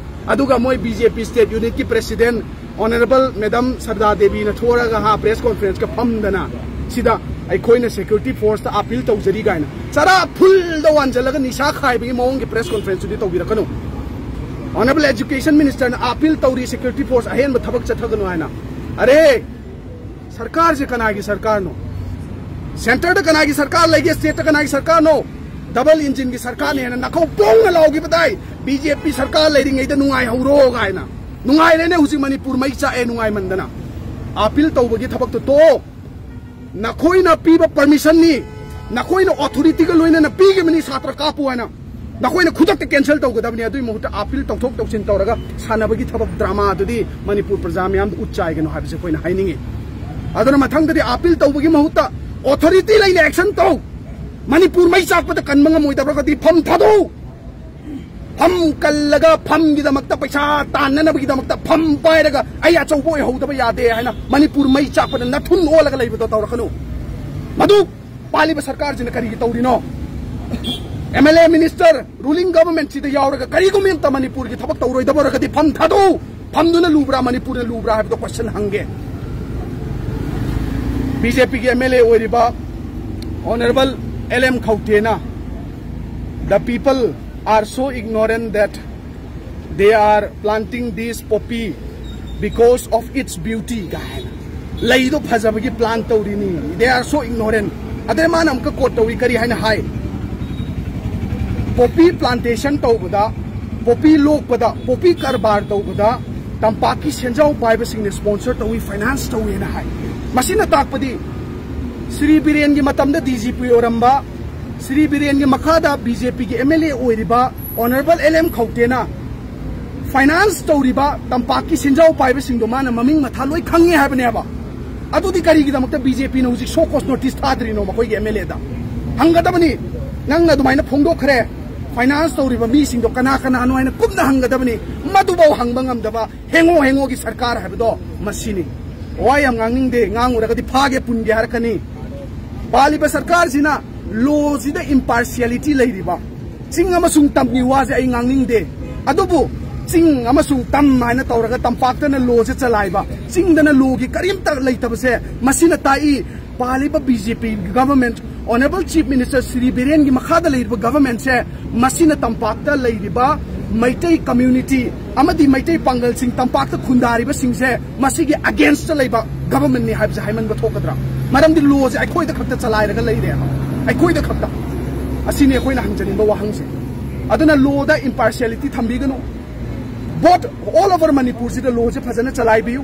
ꯑꯗꯨꯒ ꯃꯣꯏ ꯕꯤ ꯖꯦ ꯄꯤ ꯁ꯭ꯇꯦꯠ ꯌꯨꯅꯤꯠꯀꯤ ꯄ꯭ꯔꯦꯁꯤꯗꯦꯟꯠ ꯑꯣꯅꯔꯦꯕꯜ ꯃꯦꯗꯥꯝ ꯁꯔꯗꯥ ꯗꯦꯕꯤꯅ ꯊꯣꯔꯒ, ꯍꯥ, ꯄ꯭ꯔꯦꯁ ꯀꯣꯟꯐ꯭ꯔꯦꯟꯁꯀ ꯐꯝꯗꯅ ꯁꯤꯗ ꯑꯩꯈꯣꯏꯅ ꯁꯦꯀ꯭ꯌꯨꯔꯤꯇꯤ ꯐꯣꯔꯁꯇ ꯑꯥꯄꯤꯜ ꯇꯧꯖꯔꯤ ꯀꯥꯏꯅ ꯆꯔꯥ ꯐꯨꯜꯗ ꯋꯥꯟꯁꯤꯜꯂꯒ ꯅꯤꯁꯥ ꯈꯥꯏꯕꯒꯤ ꯃꯑꯣꯡꯒꯤ ꯄ꯭ꯔꯦꯁ ꯀꯣꯟꯐꯔꯦꯟꯁꯇꯨꯗꯤ ꯇꯧꯕꯤꯔꯛꯀꯅꯨ꯫ ꯑꯣꯅꯔꯦꯕꯜ ꯑꯦꯖꯨꯀꯦꯁꯟ ꯃꯤꯅꯤꯁꯇꯔꯅ ꯑꯥꯄꯤꯜ ꯇꯧꯔꯤ ꯁꯦꯀ꯭ꯌꯨꯔꯤꯇꯤ ꯐꯣꯔꯁ ꯑꯍꯦꯟꯕ ꯊꯕꯛ ꯆꯠꯊꯒꯅꯨ ꯍꯥꯏꯅ꯫ ꯑꯔꯦ, ꯁꯔꯀꯥꯔꯁꯦ ꯀꯅꯥꯒꯤ ꯁꯔꯀꯥꯔꯅꯣ? ꯁꯦꯟꯇꯔꯗ ꯀꯅꯥꯒꯤ ꯁꯔꯀꯥꯔ ꯂꯩꯒꯦ? ꯁ꯭ꯇꯦꯠꯇ ꯀꯅꯥꯒꯤ ꯁꯔꯀꯥꯔꯅꯣ? ꯗꯕꯜ ꯏꯟꯖꯤꯟꯒꯤ ꯁꯔꯀꯥꯔꯅꯦꯅ ꯅꯥꯀꯧ ꯄꯣꯡꯅ ꯂꯥꯎꯈꯤꯕ ꯇꯥꯏ꯫ ꯕꯤ ꯖꯦ ꯄꯤ ꯁꯔꯀꯥꯔ ꯂꯩꯔꯤꯉꯩꯗ ꯅꯨꯡꯉꯥꯏꯍꯧꯔꯣ ꯀꯥꯏꯅ꯫ ꯅꯨꯡꯉꯥꯏꯔꯦꯅꯦ, ꯍꯧꯖꯤꯛ ꯃꯅꯤꯄꯨꯔ ꯃꯩ ꯆꯥꯛꯑꯦ ꯅꯨꯡꯉꯥꯏꯃꯟꯗꯅ꯫ ꯑꯥꯄꯤꯜ ꯇꯧꯕꯒꯤ ꯊꯕꯛꯇꯣ ꯇꯣꯛꯑꯣ꯫ ꯅꯈꯣꯏꯅ ꯄꯤꯕ ꯄꯔꯃꯤꯁꯟꯅꯤ, ꯅꯈꯣꯏꯅ ꯑꯣꯊꯣꯔꯤꯇꯤꯒ ꯂꯣꯏꯅꯅ ꯄꯤꯈꯤꯕꯅꯤ ꯁꯥꯇ꯭ꯔ ꯀꯥꯞꯄꯨ ꯍꯥꯏꯅ꯫ ꯅꯈꯣꯏꯅ ꯈꯨꯗꯛꯇ ꯀꯦꯟꯁꯦꯜ ꯇꯧꯒꯗꯕꯅꯤ꯫ ꯑꯗꯨꯒꯤ ꯃꯍꯨꯠꯇ ꯑꯥꯄꯤꯜ ꯇꯧꯊꯣꯛ ꯇꯧꯁꯤꯟ ꯇꯧꯔꯒ ꯁꯥꯟꯅꯕꯒꯤ ꯊꯕꯛ ꯗ꯭ꯔꯃꯥꯗꯨꯗꯤ ꯃꯅꯤꯄꯨꯔ ꯄ꯭ꯔꯖꯥ ꯃꯤꯌꯥꯝꯗ ꯎꯠ ꯆꯥꯏꯒꯅꯨ ꯍꯥꯏꯕꯁꯦ ꯑꯩꯈꯣꯏꯅ ꯍꯥꯏꯅꯤꯡꯉꯤ꯫ ꯑꯗꯨꯅ ꯃꯊꯪꯗꯗꯤ ꯑꯥꯄꯤꯜ ꯇꯧꯕꯒꯤ ꯃꯍꯨꯠꯇ ꯑꯣꯊꯣꯔꯤꯇꯤ ꯂꯩꯅ ꯑꯦꯛꯁꯟ ꯇꯧ꯫ ꯃꯅꯤꯄꯨꯔ ꯃꯩ ꯆꯥꯛꯄꯗ ꯀꯟꯕ ꯉꯝꯃꯣꯏꯗꯕ꯭ꯔꯒꯗꯤ ꯐꯝ ꯊꯥꯗꯣꯛꯎ꯫ ꯐꯝ ꯀꯜꯂꯒ ꯐꯝꯒꯤꯗꯃꯛꯇ, ꯄꯩꯁꯥ ꯇꯥꯟꯅꯅꯕꯒꯤꯗꯃꯛꯇ ꯐꯝ ꯄꯥꯏꯔꯒ ꯑꯩ ꯑꯆꯧꯕ ꯑꯣꯏꯍꯧꯗꯕ ꯌꯥꯗꯦ ꯍꯥꯏꯅ ꯃꯅꯤꯄꯨꯔ ꯃꯩ ꯆꯥꯛꯄꯗ ꯅꯥꯊꯨꯟ ꯑꯣꯜꯂꯒ ꯂꯩꯕꯗꯣ ꯇꯧꯔꯛꯀꯅꯨ꯫ ꯃꯗꯨ ꯄꯥꯜꯂꯤꯕ ꯁꯔꯀꯥꯔꯁꯤꯅ ꯀꯔꯤꯒꯤ ꯇꯧꯔꯤꯅꯣ? M L A, minister, ruling ꯒꯚꯔꯟꯃꯦꯟꯠꯁꯤꯗ ꯌꯥꯎꯔꯒ ꯀꯔꯤꯒꯨꯝꯕ ꯑꯃꯇ ꯃꯅꯤꯄꯨꯔꯒꯤ ꯊꯕꯛ ꯇꯧꯔꯣꯏꯗꯕ ꯑꯣꯏꯔꯒꯗꯤ ꯐꯝ ꯊꯥꯗꯣꯛꯎ꯫ ꯐꯝꯗꯨꯅ ꯂꯨꯕ꯭ꯔꯥ, ꯃꯅꯤꯄꯨꯔꯅ ꯂꯨꯕ꯭ꯔꯥ ꯍꯥꯏꯕꯗꯣ ꯀꯣꯏꯁꯟ ꯍꯪꯒꯦ꯫ ꯕꯤ ꯖꯦ ꯄꯤꯒꯤ ꯑꯦꯝ ꯑꯦꯜ ꯑꯦ ꯑꯣꯏꯔꯤꯕ ꯑꯣꯅꯔꯦꯕꯜ ꯑꯦꯜ ꯑꯦꯝ ꯈꯧꯇꯦꯅ, "The people are so ignorant that they are planting this poppy because of its beauty" ꯀꯥꯏꯅ꯫ ꯂꯩꯗꯣ ꯐꯖꯕꯒꯤ ꯄ꯭ꯂꯥꯟ ꯇꯧꯔꯤꯅꯤ꯫ They are so ignorant. ꯑꯗꯩ ꯃꯥꯅ ꯑꯃꯨꯛꯀ ꯀꯣꯠ ꯇꯧꯏ, ꯀꯔꯤ ꯍꯥꯏꯅ ꯍꯥꯏ? ꯄꯣꯄꯤ ꯄ꯭ꯂꯥꯟꯇꯦꯁꯟ ꯇꯧꯕꯗ, ꯄꯣꯄꯤ ꯂꯣꯛꯄꯗ, ꯄꯣꯄꯤ ꯀꯔꯕꯥꯔ ꯇꯧꯕꯗ ꯇꯝꯄꯥꯛꯀꯤ ꯁꯦꯟꯖꯥꯎ ꯄꯥꯏꯕꯁꯤꯡꯅ ꯁ꯭ꯄꯣꯟꯁꯔ ꯇꯧꯏ, ꯐꯥꯏꯅꯥꯟꯁ ꯇꯧꯏꯅ ꯍꯥꯏ꯫ ꯃꯁꯤꯅ ꯇꯥꯛꯄꯗꯤ ꯁ꯭ꯔꯤ ꯕꯤꯔꯦꯟꯒꯤ ꯃꯇꯝꯗ ꯗꯤ ꯖꯤ ꯄꯤ ꯑꯣꯏꯔꯝꯕ, ꯁ꯭ꯔꯤ ꯕꯤꯔꯦꯟꯒꯤ ꯃꯈꯥꯗ ꯕꯤ ꯖꯦ ꯄꯤꯒꯤ ꯑꯦꯝ ꯑꯦꯜ ꯑꯦ ꯑꯣꯏꯔꯤꯕ ꯑꯣꯅꯔꯦꯕꯜ ꯑꯦꯜ ꯑꯦꯝ ꯈꯧꯇꯦꯅ ꯐꯥꯏꯅꯥꯟꯁ ꯇꯧꯔꯤꯕ ꯇꯝꯄꯥꯛꯀꯤ ꯁꯦꯟꯖꯥꯎ ꯄꯥꯏꯕꯁꯤꯡꯗꯣ ꯃꯥꯅ ꯃꯃꯤꯡ ꯃꯊꯥ ꯂꯣꯏ ꯈꯪꯉꯦ ꯍꯥꯏꯕꯅꯦꯕ꯫ ꯑꯗꯨꯗꯤ ꯀꯔꯤꯒꯤꯗꯃꯛꯇ ꯕꯤ ꯖꯦ ꯄꯤꯅ ꯍꯧꯖꯤꯛ ꯁꯣ ꯀꯣꯁ ꯅꯣꯇꯤꯁ ꯊꯥꯗ꯭ꯔꯤꯅꯣ ꯃꯈꯣꯏꯒꯤ ꯑꯦꯝ ꯑꯦꯜ ꯑꯦꯗ? ꯍꯪꯒꯗꯕꯅꯤ꯫ ꯅꯪꯅ ꯑꯗꯨꯃꯥꯏꯅ ꯐꯣꯡꯗꯣꯛꯈ꯭ꯔꯦ, ꯐꯥꯏꯅꯥꯟꯁ ꯇꯧꯔꯤꯕ ꯃꯤꯁꯤꯡꯗꯣ ꯀꯅꯥ ꯀꯅꯥꯅꯣ ꯍꯥꯏꯅ ꯀꯨꯞꯅ ꯍꯪꯒꯗꯕꯅꯤ꯫ ꯃꯗꯨꯐꯥꯎ ꯍꯪꯕ ꯉꯝꯗꯕ ꯍꯦꯡꯉꯣ ꯍꯦꯡꯉꯣꯒꯤ ꯁꯔꯀꯥꯔ ꯍꯥꯏꯕꯗꯣ ꯃꯁꯤꯅꯤ꯫ ꯋꯥ ꯌꯥꯝ ꯉꯥꯡꯅꯤꯡꯗꯦ, ꯉꯥꯡꯉꯨꯔꯒꯗꯤ ꯐꯥꯒꯦ ꯄꯨꯟꯒꯦ ꯍꯥꯏꯔꯛꯀꯅꯤ꯫ ꯄꯥꯜꯂꯤꯕ ꯁꯔꯀꯥꯔꯁꯤꯅ ꯂꯣꯁꯤꯗ ꯏꯝꯄꯥꯔꯁꯤꯌꯦꯂꯤꯇꯤ ꯂꯩꯔꯤꯕ, ꯆꯤꯡ ꯑꯃꯁꯨꯡ ꯇꯝꯒꯤ ꯋꯥꯁꯦ ꯑꯩ ꯉꯥꯡꯅꯤꯡꯗꯦ꯫ ꯑꯗꯨꯕꯨ ꯆꯤꯡ ꯑꯃꯁꯨꯡ ꯇꯝ ꯍꯥꯏꯅ ꯇꯧꯔꯒ ꯇꯝꯄꯥꯛꯇꯅ ꯂꯣꯁꯦ ꯆꯂꯥꯏꯕ, ꯆꯤꯡꯗꯅ ꯂꯣꯒꯤ ꯀꯔꯤꯝꯇ ꯂꯩꯇꯕꯁꯦ ꯃꯁꯤꯅ ꯇꯥꯛꯏ ꯄꯥꯜꯂꯤꯕ B J P government, honourable chief minister Shri ꯕꯤꯔꯦꯟꯒꯤ ꯃꯈꯥꯗ ꯂꯩꯔꯤꯕ ꯒꯚꯔꯟꯃꯦꯟꯠꯁꯦ, ꯃꯁꯤꯅ ꯇꯝꯄꯥꯛꯇ ꯂꯩꯔꯤꯕ ꯃꯩꯇꯩ ꯀꯝꯃ꯭ꯌꯨꯅꯤꯇꯤ ꯑꯃꯗꯤ ꯃꯩꯇꯩ ꯄꯥꯡꯒꯜꯁꯤꯡ, ꯇꯝꯄꯥꯛꯇ ꯈꯨꯟꯗꯥꯔꯤꯕꯁꯤꯡꯁꯦ ꯃꯁꯤꯒꯤ ꯑꯒꯦꯟꯁꯇ ꯂꯩꯕ ꯒꯚꯔꯟꯃꯦꯟꯠꯅꯤ ꯍꯥꯏꯕꯁꯦ ꯍꯥꯏꯃꯟꯕ ꯊꯣꯛꯀꯗ꯭ꯔꯥ? ꯃꯔꯝꯗꯤ ꯂꯣꯁꯦ ꯑꯩꯈꯣꯏꯗ ꯈꯛꯇ ꯆꯂꯥꯏꯔꯒ ꯂꯩꯔꯦꯕ, ꯑꯩꯈꯣꯏꯗ ꯈꯛꯇ꯫ ꯑꯁꯤꯅꯤ ꯑꯩꯈꯣꯏꯅ ꯍꯪꯖꯅꯤꯡꯕ ꯋꯥꯍꯪꯁꯦ꯫ ꯑꯗꯨꯅ ꯂꯣꯗ ꯏꯝꯄꯥꯔꯁꯤꯌꯦꯂꯤꯇꯤ ꯊꯝꯕꯤꯒꯅꯨ꯫ ꯕꯣꯠ ꯑꯣꯜ ꯑꯣꯚꯔ ꯃꯅꯤꯄꯨꯔꯁꯤꯗ ꯂꯣꯁꯦ ꯐꯖꯅ ꯆꯂꯥꯏꯕꯤꯌꯨ꯫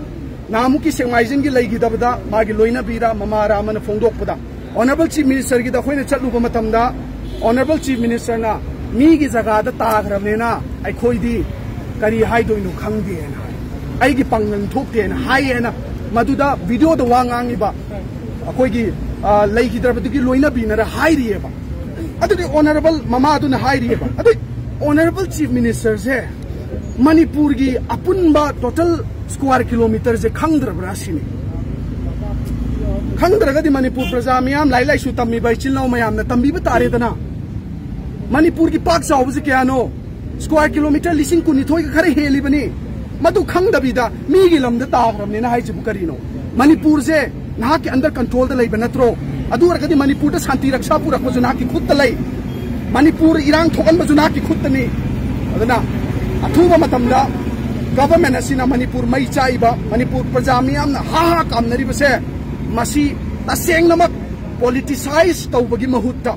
ꯅꯍꯥꯟꯃꯨꯛꯀꯤ ꯁꯦꯛꯃꯥꯏꯖꯤꯟꯒꯤ ꯂꯩꯈꯤꯗꯕꯗ ꯃꯥꯒꯤ ꯂꯣꯏꯅꯕꯤꯔ ꯃꯃꯥꯔ ꯑꯃꯅ ꯐꯣꯡꯗꯣꯛꯄꯗ, ꯑꯣꯅꯔꯦꯕꯜ ꯆꯤꯐ ꯃꯤꯅꯤꯁꯇꯔꯒꯤꯗ ꯑꯩꯈꯣꯏꯅ ꯆꯠꯂꯨꯕ ꯃꯇꯝꯗ, ꯑꯣꯅꯔꯦꯕꯜ ꯆꯤꯐ ꯃꯤꯅꯤꯁꯇꯔꯅ ꯃꯤꯒꯤ ꯖꯒꯥꯗ ꯇꯥꯈ꯭ꯔꯕꯅꯤꯅ ꯑꯩꯈꯣꯏꯗꯤ ꯀꯔꯤ ꯍꯥꯏꯗꯣꯏꯅꯣ ꯈꯪꯗꯦꯅ ꯍꯥꯏ, ꯑꯩꯒꯤ ꯄꯥꯡꯒꯜ ꯊꯣꯛꯇꯦꯅ ꯍꯥꯏꯌꯦꯅ ꯃꯗꯨꯗ ꯚꯤꯗꯤꯑꯣꯗ ꯋꯥ ꯉꯥꯡꯉꯤꯕ ꯑꯩꯈꯣꯏꯒꯤ, ꯑ, ꯂꯩꯈꯤꯗ꯭ꯔꯕꯗꯨꯒꯤ ꯂꯣꯏꯅꯕꯤꯅꯔ ꯍꯥꯏꯔꯤꯑꯕ꯫ ꯑꯗꯨꯗꯤ ꯑꯣꯅꯔꯦꯕꯜ ꯃꯃꯥꯗꯨꯅ ꯍꯥꯏꯔꯤꯑꯕ꯫ ꯑꯗꯨ ꯑꯣꯅꯔꯦꯕꯜ ꯆꯤꯐ ꯃꯤꯅꯤꯁꯇꯔꯁꯦ ꯃꯅꯤꯄꯨꯔꯒꯤ ꯑꯄꯨꯟꯕ ꯇꯣꯇꯦꯜ ꯁ꯭ꯀ꯭ꯋꯥꯔ ꯀꯤꯂꯣꯃꯤꯇꯔꯁꯦ ꯈꯪꯗ꯭ꯔꯕ꯭ꯔꯥ ꯁꯤꯅꯤ꯫ ꯈꯪꯗ꯭ꯔꯒꯗꯤ ꯃꯅꯤꯄꯨꯔ ꯄ꯭ꯔꯖꯥ ꯃꯤꯌꯥꯝ, ꯂꯥꯏꯔꯤꯛ ꯂꯥꯏꯁꯨ ꯇꯝꯃꯤꯕ ꯏꯆꯤꯜ ꯏꯅꯥꯎ ꯃꯌꯥꯝꯅ ꯇꯝꯕꯤꯕ ꯇꯥꯔꯦꯗꯅ꯫ ꯃꯅꯤꯄꯨꯔꯒꯤ ꯄꯥꯛ ꯆꯥꯎꯕꯁꯦ ꯀꯌꯥꯅꯣ? ꯁ꯭ꯀ꯭ꯋꯥꯔ ꯀꯤꯂꯣꯃꯤꯇꯔ ꯂꯤꯁꯤꯡ ꯀꯨꯟꯅꯤꯊꯣꯏꯒ ꯈꯔ ꯍꯦꯜꯂꯤꯕꯅꯤ꯫ ꯃꯗꯨ ꯈꯪꯗꯕꯤꯗ ꯃꯤꯒꯤ ꯂꯝꯗ ꯇꯥꯈ꯭ꯔꯕꯅꯤꯅ ꯍꯥꯏꯁꯤꯕꯨ ꯀꯔꯤꯅꯣ? ꯃꯅꯤꯄꯨꯔꯁꯦ ꯅꯍꯥꯛꯀꯤ ꯑꯟꯗꯔ ꯀꯟꯇ꯭ꯔꯣꯜꯗ ꯂꯩꯕ ꯅꯠꯇ꯭ꯔꯣ? ꯑꯗꯨ ꯑꯣꯏꯔꯒꯗꯤ ꯃꯅꯤꯄꯨꯔꯗ ꯁꯥꯟꯇꯤ ꯔꯛꯁꯥ ꯄꯨꯔꯛꯄꯁꯨ ꯅꯍꯥꯛꯀꯤ ꯈꯨꯠꯇ ꯂꯩ꯫ ꯃꯅꯤꯄꯨꯔ ꯏꯔꯥꯡ ꯊꯣꯛꯍꯟꯕꯁꯨ ꯅꯍꯥꯛꯀꯤ ꯈꯨꯠꯇꯅꯤ꯫ ꯑꯗꯨꯅ ꯑꯊꯨꯕ ꯃꯇꯝꯗ ꯒꯚꯔꯟꯃꯦꯟꯠ ꯑꯁꯤꯅ ꯃꯅꯤꯄꯨꯔ ꯃꯩ ꯆꯥꯛꯏꯕ, ꯃꯅꯤꯄꯨꯔ ꯄ꯭ꯔꯖꯥ ꯃꯤꯌꯥꯝꯅ ꯍꯥ ꯍꯥ ꯀꯥꯝꯅꯔꯤꯕꯁꯦ, ꯃꯁꯤ ꯇꯁꯦꯡꯅꯃꯛ ꯄꯣꯂꯤꯇꯤꯁꯥꯏꯖ ꯇꯧꯕꯒꯤ ꯃꯍꯨꯠꯇ,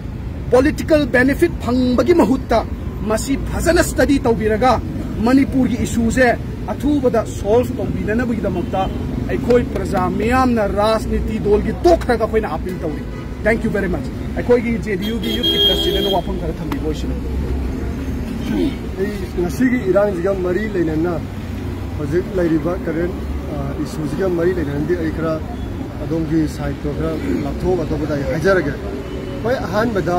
ꯄꯣꯂꯤꯇꯤꯀꯦꯜ ꯕꯦꯅꯤꯐꯤꯠ ꯐꯪꯕꯒꯤ ꯃꯍꯨꯠꯇ ꯃꯁꯤ ꯐꯖꯅ ꯁ꯭ꯇꯗꯤ ꯇꯧꯕꯤꯔꯒ ꯃꯅꯤꯄꯨꯔꯒꯤ ꯏꯁꯨꯁꯦ ꯑꯊꯨꯕꯗ ꯁꯣꯜꯚ ꯇꯧꯕꯤꯅꯅꯕꯒꯤꯗꯃꯛꯇ ꯑꯩꯈꯣꯏ ꯄ꯭ꯔꯖꯥ ꯃꯤꯌꯥꯝꯅ ꯔꯥꯖꯅꯤꯇꯤ ꯗꯣꯜꯒꯤ ꯇꯣꯛꯈ꯭ꯔꯒ ꯑꯩꯈꯣꯏꯅ ꯑꯄꯤꯜ ꯇꯧꯔꯤ꯫ Thank you very much꯫ ꯑꯩꯈꯣꯏꯒꯤ ꯖꯦ ꯗꯤ ꯌꯨꯒꯤ ꯌꯨꯠꯀꯤ ꯄ꯭ꯔꯁꯤꯗꯦꯟꯅ ꯋꯥꯐꯝ ꯈꯔ ꯊꯝꯕꯤꯕ ꯑꯣꯏꯁꯅꯨ꯫ ꯑꯩ ꯉꯁꯤꯒꯤ ꯏꯔꯥꯡꯁꯤꯒ ꯃꯔꯤ ꯂꯩꯅꯅ, ꯍꯧꯖꯤꯛ ꯂꯩꯔꯤꯕ ꯀꯔꯦꯟ ꯏꯁꯨꯁꯤꯒ ꯃꯔꯤ ꯂꯩꯅꯅꯗꯤ ꯑꯩ ꯈꯔ ꯑꯗꯣꯝꯒꯤ ꯁꯥꯏꯠꯇꯣ ꯈꯔ ꯂꯥꯞꯊꯣꯛꯑꯒ ꯑꯇꯣꯞꯄꯗ ꯑꯩ ꯍꯥꯏꯖꯔꯒꯦ꯫ ꯍꯣꯏ, ꯑꯍꯥꯟꯕꯗ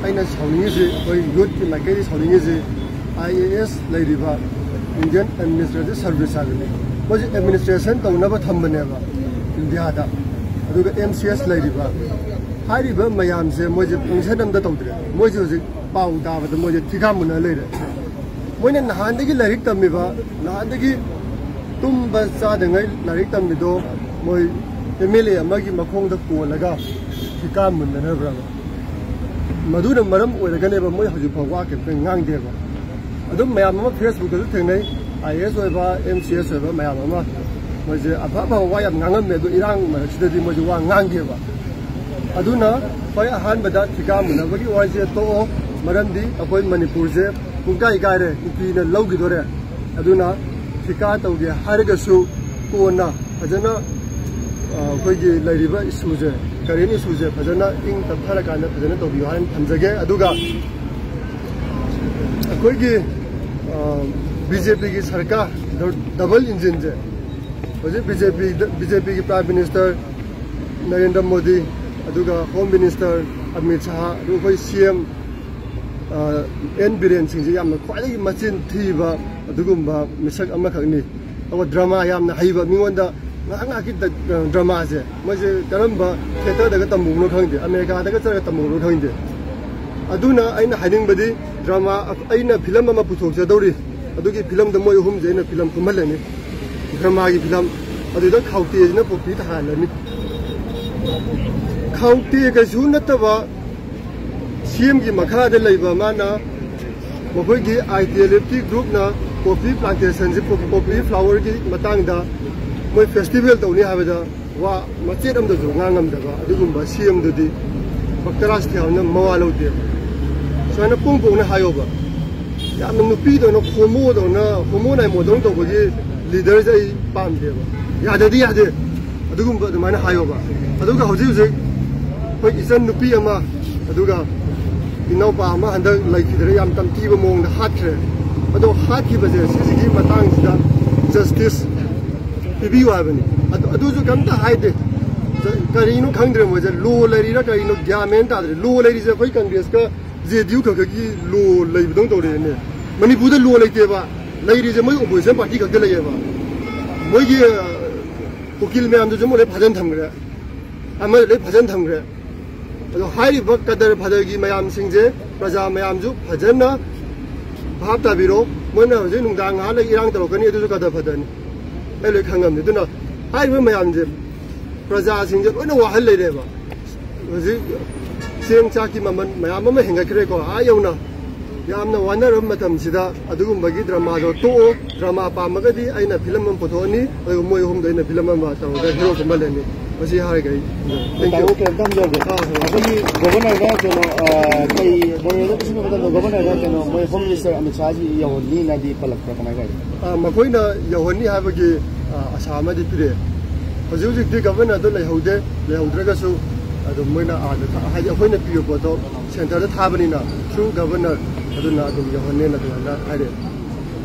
ꯑꯩꯅ ꯁꯥꯎꯅꯤꯡꯉꯤꯁꯤ, ꯑꯩꯈꯣꯏ ꯌꯨꯠꯀꯤ ꯃꯥꯏꯀꯩꯗ ꯁꯥꯎꯅꯤꯡꯉꯤꯁꯤ, ꯑꯥꯏ ꯑꯦ ꯑꯦꯁ ꯂꯩꯔꯤꯕ, ꯏꯟꯗꯤꯌꯟ ꯑꯦꯗꯃꯤꯅꯤꯁꯇ꯭ꯔꯦꯇꯤꯚ ꯁꯔꯚꯤꯁ ꯍꯥꯏꯕꯅꯤ, ꯃꯣꯏꯁꯦ ꯑꯦꯗꯃꯤꯅꯤꯁꯇ꯭ꯔꯦꯁꯟ ꯇꯧꯅꯕ ꯊꯝꯕꯅꯦꯕ ꯏꯟꯗꯤꯌꯥꯗ꯫ ꯑꯗꯨꯒ ꯑꯦꯝ ꯁꯤ ꯑꯦꯁ ꯂꯩꯔꯤꯕ, ꯍꯥꯏꯔꯤꯕ ꯃꯌꯥꯝꯁꯦ ꯃꯣꯏꯁꯦ ꯐꯪꯁꯟ ꯑꯝꯇ ꯇꯧꯗ꯭ꯔꯦ꯫ ꯃꯣꯏꯁꯦ ꯍꯧꯖꯤꯛ ꯄꯥꯎ ꯇꯥꯕꯗ ꯃꯣꯏꯁꯦ ꯊꯤꯒꯥ ꯃꯨꯟꯅ ꯂꯩꯔꯦ꯫ ꯃꯣꯏꯅ ꯅꯍꯥꯟꯗꯒꯤ ꯂꯥꯏꯔꯤꯛ ꯇꯝꯃꯤꯕ, ꯅꯍꯥꯟꯗꯒꯤ ꯇꯨꯝꯕ ꯆꯥꯗꯉꯩ ꯂꯥꯏꯔꯤꯛ ꯇꯝꯃꯤꯗꯣ ꯃꯣꯏ ꯑꯦꯝ ꯑꯦꯜ ꯑꯦ ꯑꯃꯒꯤ ꯃꯈꯣꯡꯗ ꯀꯣꯜꯂꯒ ꯊꯤꯀꯥ ꯃꯨꯟꯅꯅꯕ꯭ꯔꯕ? ꯃꯗꯨꯅ ꯃꯔꯝ ꯑꯣꯏꯔꯒꯅꯦꯕ ꯃꯣꯏ ꯍꯧꯖꯤꯛ ꯐꯥꯎ ꯋꯥ ꯀꯩꯝꯇ ꯉꯥꯡꯗꯦꯕ꯫ ꯑꯗꯨꯝ ꯃꯌꯥꯝ ꯑꯃ ꯐꯦꯁꯕꯨꯛꯇꯁꯨ ꯊꯦꯡꯅꯩ, ꯑꯥꯏ ꯑꯦ ꯑꯦꯁ ꯑꯣꯏꯕ, ꯑꯦꯝ ꯁꯤ ꯑꯦꯁ ꯑꯣꯏꯕ ꯃꯌꯥꯝ ꯑꯃ, ꯃꯣꯏꯁꯦ ꯑꯐ ꯑꯐꯕ ꯋꯥ ꯌꯥꯝ ꯉꯥꯡꯉꯝꯃꯦ, ꯑꯗꯣ ꯏꯔꯥꯡ ꯃꯔꯛꯁꯤꯗꯗꯤ ꯃꯣꯏꯁꯦ ꯋꯥ ꯉꯥꯡꯗꯦꯕ꯫ ꯑꯗꯨꯅ ꯈ꯭ꯋꯥꯏ ꯑꯍꯥꯟꯕꯗ ꯊꯤꯀꯥ ꯃꯨꯟꯅꯕꯒꯤ ꯋꯥꯔꯤꯁꯦ ꯇꯣꯛꯑꯣ, ꯃꯔꯝꯗꯤ ꯑꯩꯈꯣꯏ ꯃꯅꯤꯄꯨꯔꯁꯦ ꯄꯨꯡꯀꯥꯏ ꯀꯥꯏꯔꯦ, ꯀꯨꯀꯤꯅ ꯂꯧꯈꯤꯗꯣꯔꯦ꯫ ꯑꯗꯨꯅ ꯊꯤꯀꯥ ꯇꯧꯒꯦ ꯍꯥꯏꯔꯒꯁꯨ ꯀꯣꯟꯅ ꯐꯖꯅ, ꯑ, ꯑꯩꯈꯣꯏꯒꯤ ꯂꯩꯔꯤꯕ ꯏꯁꯨꯁꯦ, ꯀꯔꯦꯟ ꯏꯁꯨꯁꯦ ꯐꯖꯅ ꯏꯪ ꯇꯞꯊꯔꯀꯥꯟꯗ ꯐꯖꯅ ꯇꯧꯕꯤꯌꯨ ꯍꯥꯏꯅ ꯊꯝꯖꯒꯦ꯫ ꯑꯗꯨꯒ ꯑꯩꯈꯣꯏꯒꯤ ꯕꯤ ꯖꯦ ꯄꯤꯒꯤ ꯁꯔꯀꯥꯔ, ꯗꯕꯜ ꯏꯟꯖꯤꯟꯁꯦ, ꯍꯧꯖꯤꯛ ꯕꯤ ꯖꯦ ꯄꯤꯗ, ꯕꯤ ꯖꯦ ꯄꯤꯒꯤ ꯄ꯭ꯔꯥꯏꯝ ꯃꯤꯅꯤꯁꯇꯔ ꯅꯔꯦꯟꯗ꯭ꯔ ꯃꯣꯗꯤ, ꯑꯗꯨꯒ ꯍꯣꯝ ꯃꯤꯅꯤꯁꯇꯔ ꯑꯃꯤꯠ ꯁꯥꯍ, ꯑꯗꯨꯒ ꯑꯩꯈꯣꯏ ꯁꯤ ꯑꯦꯝ ꯑꯦꯟ ꯕꯤꯔꯦꯟ ꯁꯤꯡꯁꯦ ꯌꯥꯝꯅ ꯈ꯭ꯋꯥꯏꯗꯒꯤ ꯃꯆꯤꯟ ꯊꯤꯕ ꯑꯗꯨꯒꯨꯝꯕ ꯃꯤꯁꯛ ꯑꯃꯈꯛꯅꯤ꯫ ꯑꯗꯨꯒ ꯗ꯭ꯔꯃꯥ ꯌꯥꯝꯅ ꯍꯩꯕ, ꯃꯤꯉꯣꯟꯗ ꯉꯥꯏꯍꯥꯛ ꯉꯥꯏꯍꯥꯛꯀꯤ ꯗ-, ꯗ꯭ꯔꯃꯥꯁꯦ ꯃꯣꯏꯁꯦ ꯀꯔꯝꯕ ꯊꯤꯌꯦꯇꯔꯗꯒ ꯇꯝꯃꯨꯕꯅꯣ ꯈꯪꯗꯦ, ꯑꯃꯦꯔꯤꯀꯥꯗꯒ ꯆꯠꯂꯒ ꯇꯝꯃꯨꯕꯅꯣ ꯈꯪꯗꯦ꯫ ꯑꯗꯨꯅ ꯑꯩꯅ ꯍꯥꯏꯅꯤꯡꯕꯗꯤ, ꯗ꯭ꯔꯃꯥ, ꯑꯩꯅ ꯐꯤꯂꯝ ꯑꯃ ꯄꯨꯊꯣꯛꯆꯗꯧꯔꯤ, ꯑꯗꯨꯒꯤ ꯐꯤꯂꯝꯗ ꯃꯣꯏ ꯑꯍꯨꯝꯁꯦ ꯑꯩꯅ ꯐꯤꯂꯝ ꯀꯨꯝꯍꯜꯂꯅꯤ, ꯗ꯭ꯔꯃꯥꯒꯤ ꯐꯤꯂꯝ꯫ ꯑꯗꯨꯗ ꯈꯥꯎꯇꯦꯁꯤꯅ ꯀꯣꯐꯤ ꯊꯥꯍꯜꯂꯅꯤ꯫ ꯈꯥꯎꯇꯦ ꯀꯩꯁꯨ ꯅꯠꯇꯕ ꯁꯤ ꯑꯦꯝꯒꯤ ꯃꯈꯥꯗ ꯂꯩꯕ ꯃꯥꯅ ꯃꯈꯣꯏꯒꯤ ꯑꯥꯏ ꯇꯤ ꯑꯦꯜ ꯑꯦꯐꯀꯤ ꯒ꯭ꯔꯨꯞꯅ ꯀꯣꯐꯤ ꯄ꯭ꯂꯥꯟꯇꯦꯁꯟꯁꯤ, ꯀꯣꯐꯤ, ꯀꯣꯐꯤ ꯐ꯭ꯂꯥꯋꯔꯒꯤ ꯃꯇꯥꯡꯗ ꯃꯣꯏ ꯐꯦꯁꯇꯤꯚꯦꯜ ꯇꯧꯅꯤ ꯍꯥꯏꯕꯗ ꯋꯥ ꯃꯆꯦꯠ ꯑꯃꯗꯁꯨ ꯉꯥꯡꯉꯝꯗꯕ ꯑꯗꯨꯒꯨꯝꯕ ꯁꯤ ꯑꯦꯝꯗꯨꯗꯤ ꯚꯛꯇꯔꯥꯖ ꯊꯤꯌꯥꯝꯅ ꯃꯋꯥ ꯂꯧꯗꯦ꯫ ꯁꯨꯃꯥꯏꯅ ꯄꯣꯡ ꯄꯣꯡꯅ ꯍꯥꯏꯌꯣꯕ꯫ ꯌꯥꯝꯅ ꯅꯨꯄꯤꯗꯧꯅ, ꯍꯣꯃꯣꯗꯧꯅ, ꯍꯣꯃꯣ ꯅꯥꯏꯃꯣꯗꯧꯅ ꯇꯧꯕꯒꯤ ꯂꯤꯗꯔꯁꯦ ꯑꯩ ꯄꯥꯝꯗꯦꯕ꯫ ꯌꯥꯗꯗꯤ ꯌꯥꯗꯦ꯫ ꯑꯗꯨꯒꯨꯝꯕ ꯑꯗꯨꯃꯥꯏꯅ ꯍꯥꯏꯌꯣꯕ꯫ ꯑꯗꯨꯒ ꯍꯧꯖꯤꯛ ꯍꯧꯖꯤꯛ ꯑꯩꯈꯣꯏ ꯏꯆꯟ ꯅꯨꯄꯤ ꯑꯃ, ꯑꯗꯨꯒ ꯏꯅꯥꯎꯄꯥ ꯑꯃ ꯍꯟꯗꯛ ꯂꯩꯈꯤꯗ꯭ꯔꯦ, ꯌꯥꯝ ꯇꯝꯊꯤꯕ ꯃꯑꯣꯡꯗ ꯍꯥꯠꯈ꯭ꯔꯦ꯫ ꯑꯗꯣ ꯍꯥꯠꯈꯤꯕꯁꯦ ꯁꯤꯁꯤꯒꯤ ꯃꯇꯥꯡꯁꯤꯗ ꯖꯁꯇꯤꯁ ꯄꯤꯕꯤꯌꯨ ꯍꯥꯏꯕꯅꯤ꯫ ꯑꯗꯨ, ꯑꯗꯨꯁꯨ ꯀꯩꯝꯇ ꯍꯥꯏꯗꯦ꯫ ꯀꯔꯤꯅꯣ ꯈꯪꯗ꯭ꯔꯦ ꯃꯣꯏꯁꯦ, ꯂꯣ ꯂꯩꯔꯤꯔꯥ ꯀꯔꯤꯅꯣ ꯒ꯭ꯌꯥꯟ ꯃꯦꯟ ꯇꯥꯗ꯭ꯔꯦ꯫ ꯂꯣ ꯂꯩꯔꯤꯁꯦ ꯑꯩꯈꯣꯏ ꯀꯪꯒ꯭ꯔꯦꯁꯀ ꯖꯦ ꯗꯤ ꯌꯨ ꯈꯛ ꯈꯛꯀꯤ ꯂꯣ ꯂꯩꯕꯗꯧꯅ ꯇꯧꯔꯛꯑꯦꯅꯦ꯫ ꯃꯅꯤꯄꯨꯔꯗ ꯂꯣ ꯂꯩꯇꯦꯕ, ꯂꯩꯔꯤꯁꯦ ꯃꯣꯏ ꯑꯣꯄꯣꯖꯤꯁꯟ ꯄꯥꯔꯇꯤ ꯈꯛꯇ ꯂꯩꯌꯦꯕ꯫ ꯃꯣꯏꯒꯤ, ꯑ, ꯎꯀꯤꯜ ꯃꯌꯥꯝꯗꯨꯁꯨ ꯑꯃ ꯂꯣꯏ ꯐꯥꯖꯤꯟ ꯊꯝꯈ꯭ꯔꯦ, ꯑꯃ ꯂꯣꯏ ꯐꯥꯖꯤꯟ ꯊꯝꯈ꯭ꯔꯦ꯫ ꯑꯗꯣ ꯍꯥꯏꯔꯤꯕ ꯀꯗꯔ ꯐꯗꯔꯒꯤ ꯃꯌꯥꯝꯁꯤꯡꯁꯦ ꯄ꯭ꯔꯖꯥ ꯃꯌꯥꯝꯁꯨ ꯐꯖꯅ ꯚꯥꯞ ꯇꯥꯕꯤꯔꯣ꯫ ꯃꯣꯏꯅ ꯍꯧꯖꯤꯛ ꯅꯨꯡꯗꯥꯡ ꯉꯥꯏꯍꯥꯛ ꯂꯩ ꯏꯔꯥꯡ ꯇꯧꯔꯛꯀꯅꯤ, ꯑꯗꯨꯁꯨ ꯀꯗꯔ ꯐꯗꯔꯅꯤ, ꯑꯩ ꯂꯣꯏ ꯈꯪꯉꯝꯅꯤ꯫ ꯑꯗꯨꯅ ꯍꯥꯏꯔꯤꯕ ꯃꯌꯥꯝꯁꯦ ꯄ꯭ꯔꯖꯥꯁꯤꯡꯁꯦ ꯂꯣꯏꯅ ꯋꯥꯍꯜ ꯂꯩꯔꯦꯕ꯫ ꯍꯧꯖꯤꯛ ꯆꯦꯡ ꯆꯥꯛꯀꯤ ꯃꯃꯜ ꯃꯌꯥꯝ ꯑꯃ ꯍꯦꯟꯒꯠꯈ꯭ꯔꯦꯀꯣ, ꯑꯥ ꯌꯧꯅ꯫ ꯌꯥꯝꯅ ꯋꯥꯅꯔꯕ ꯃꯇꯝꯁꯤꯗ ꯑꯗꯨꯒꯨꯝꯕꯒꯤ ꯗ꯭ꯔꯃꯥꯗꯣ ꯇꯣꯛꯑꯣ꯫ ꯗ꯭ꯔꯃꯥ ꯄꯥꯝꯃꯒꯗꯤ ꯑꯩꯅ ꯐꯤꯂꯝ ꯑꯃ ꯄꯨꯊꯣꯛꯑꯅꯤ, ꯑꯗꯨꯒ ꯃꯣꯏ ꯑꯍꯨꯝꯗꯣ ꯑꯩꯅ ꯐꯤꯂꯝ ꯑꯃ ꯇꯧꯔꯒ ꯍꯤꯔꯣ ꯀꯨꯝꯍꯜꯂꯅꯤ꯫ ꯃꯁꯤ ꯍꯥꯏꯔꯒ ꯑꯩ, thank you꯫ ꯇꯥꯃꯣ, ꯀꯩꯅꯣꯝꯇ ꯍꯪꯖꯍꯧꯒꯦ꯫ ꯑꯥ, ꯍꯪꯉꯣ꯫ ꯑꯩꯈꯣꯏꯒꯤ ꯒꯣꯚꯔꯅꯔꯒ ꯀꯩꯅꯣ, ꯑ, ꯀꯩ ꯃꯣꯔꯦꯗ ꯄꯨꯁꯤꯟꯕ ꯃꯇꯝꯗ ꯒꯣꯚꯔꯅꯔꯒ ꯀꯩꯅꯣ ꯃꯣꯏ ꯍꯣꯝ ꯃꯤꯅꯤꯁꯇꯔ ꯑꯃꯤꯠ ꯁꯥꯍꯁꯤ ꯌꯧꯍꯟꯅꯤꯅꯗꯤ ꯄꯜꯂꯛꯄ꯭ꯔꯥ, ꯀꯃꯥꯏꯅ ꯇꯧꯋꯤ? ꯑ, ꯃꯈꯣꯏꯅ ꯌꯧꯍꯟꯅꯤ ꯍꯥꯏꯕꯒꯤ, ꯑ, ꯑꯁꯥ ꯑꯃꯗꯤ ꯄꯤꯔꯛꯑꯦ꯫ ꯍꯧꯖꯤꯛ ꯍꯧꯖꯤꯛꯇꯤ ꯒꯣꯚꯔꯅꯔꯗꯣ ꯂꯩꯍꯧꯗꯦ꯫ ꯂꯩꯍꯧꯗ꯭ꯔꯒꯁꯨ ꯑꯗꯨꯝ ꯃꯣꯏꯅ ꯑꯥꯗ ꯊꯥ-, ꯍꯥꯏꯗꯤ ꯑꯩꯈꯣꯏꯅ ꯄꯤꯕ ꯄꯣꯠꯇꯣ ꯁꯦꯟꯇꯔꯗ ꯊꯥꯕꯅꯤꯅ, through ꯒꯣꯚꯔꯅꯔ ꯑꯗꯨꯅ ꯑꯗꯨꯝ ꯌꯧꯍꯟꯅꯦꯅ ꯑꯗꯨꯃꯥꯏꯅ ꯍꯥꯏꯔꯛꯑꯦ꯫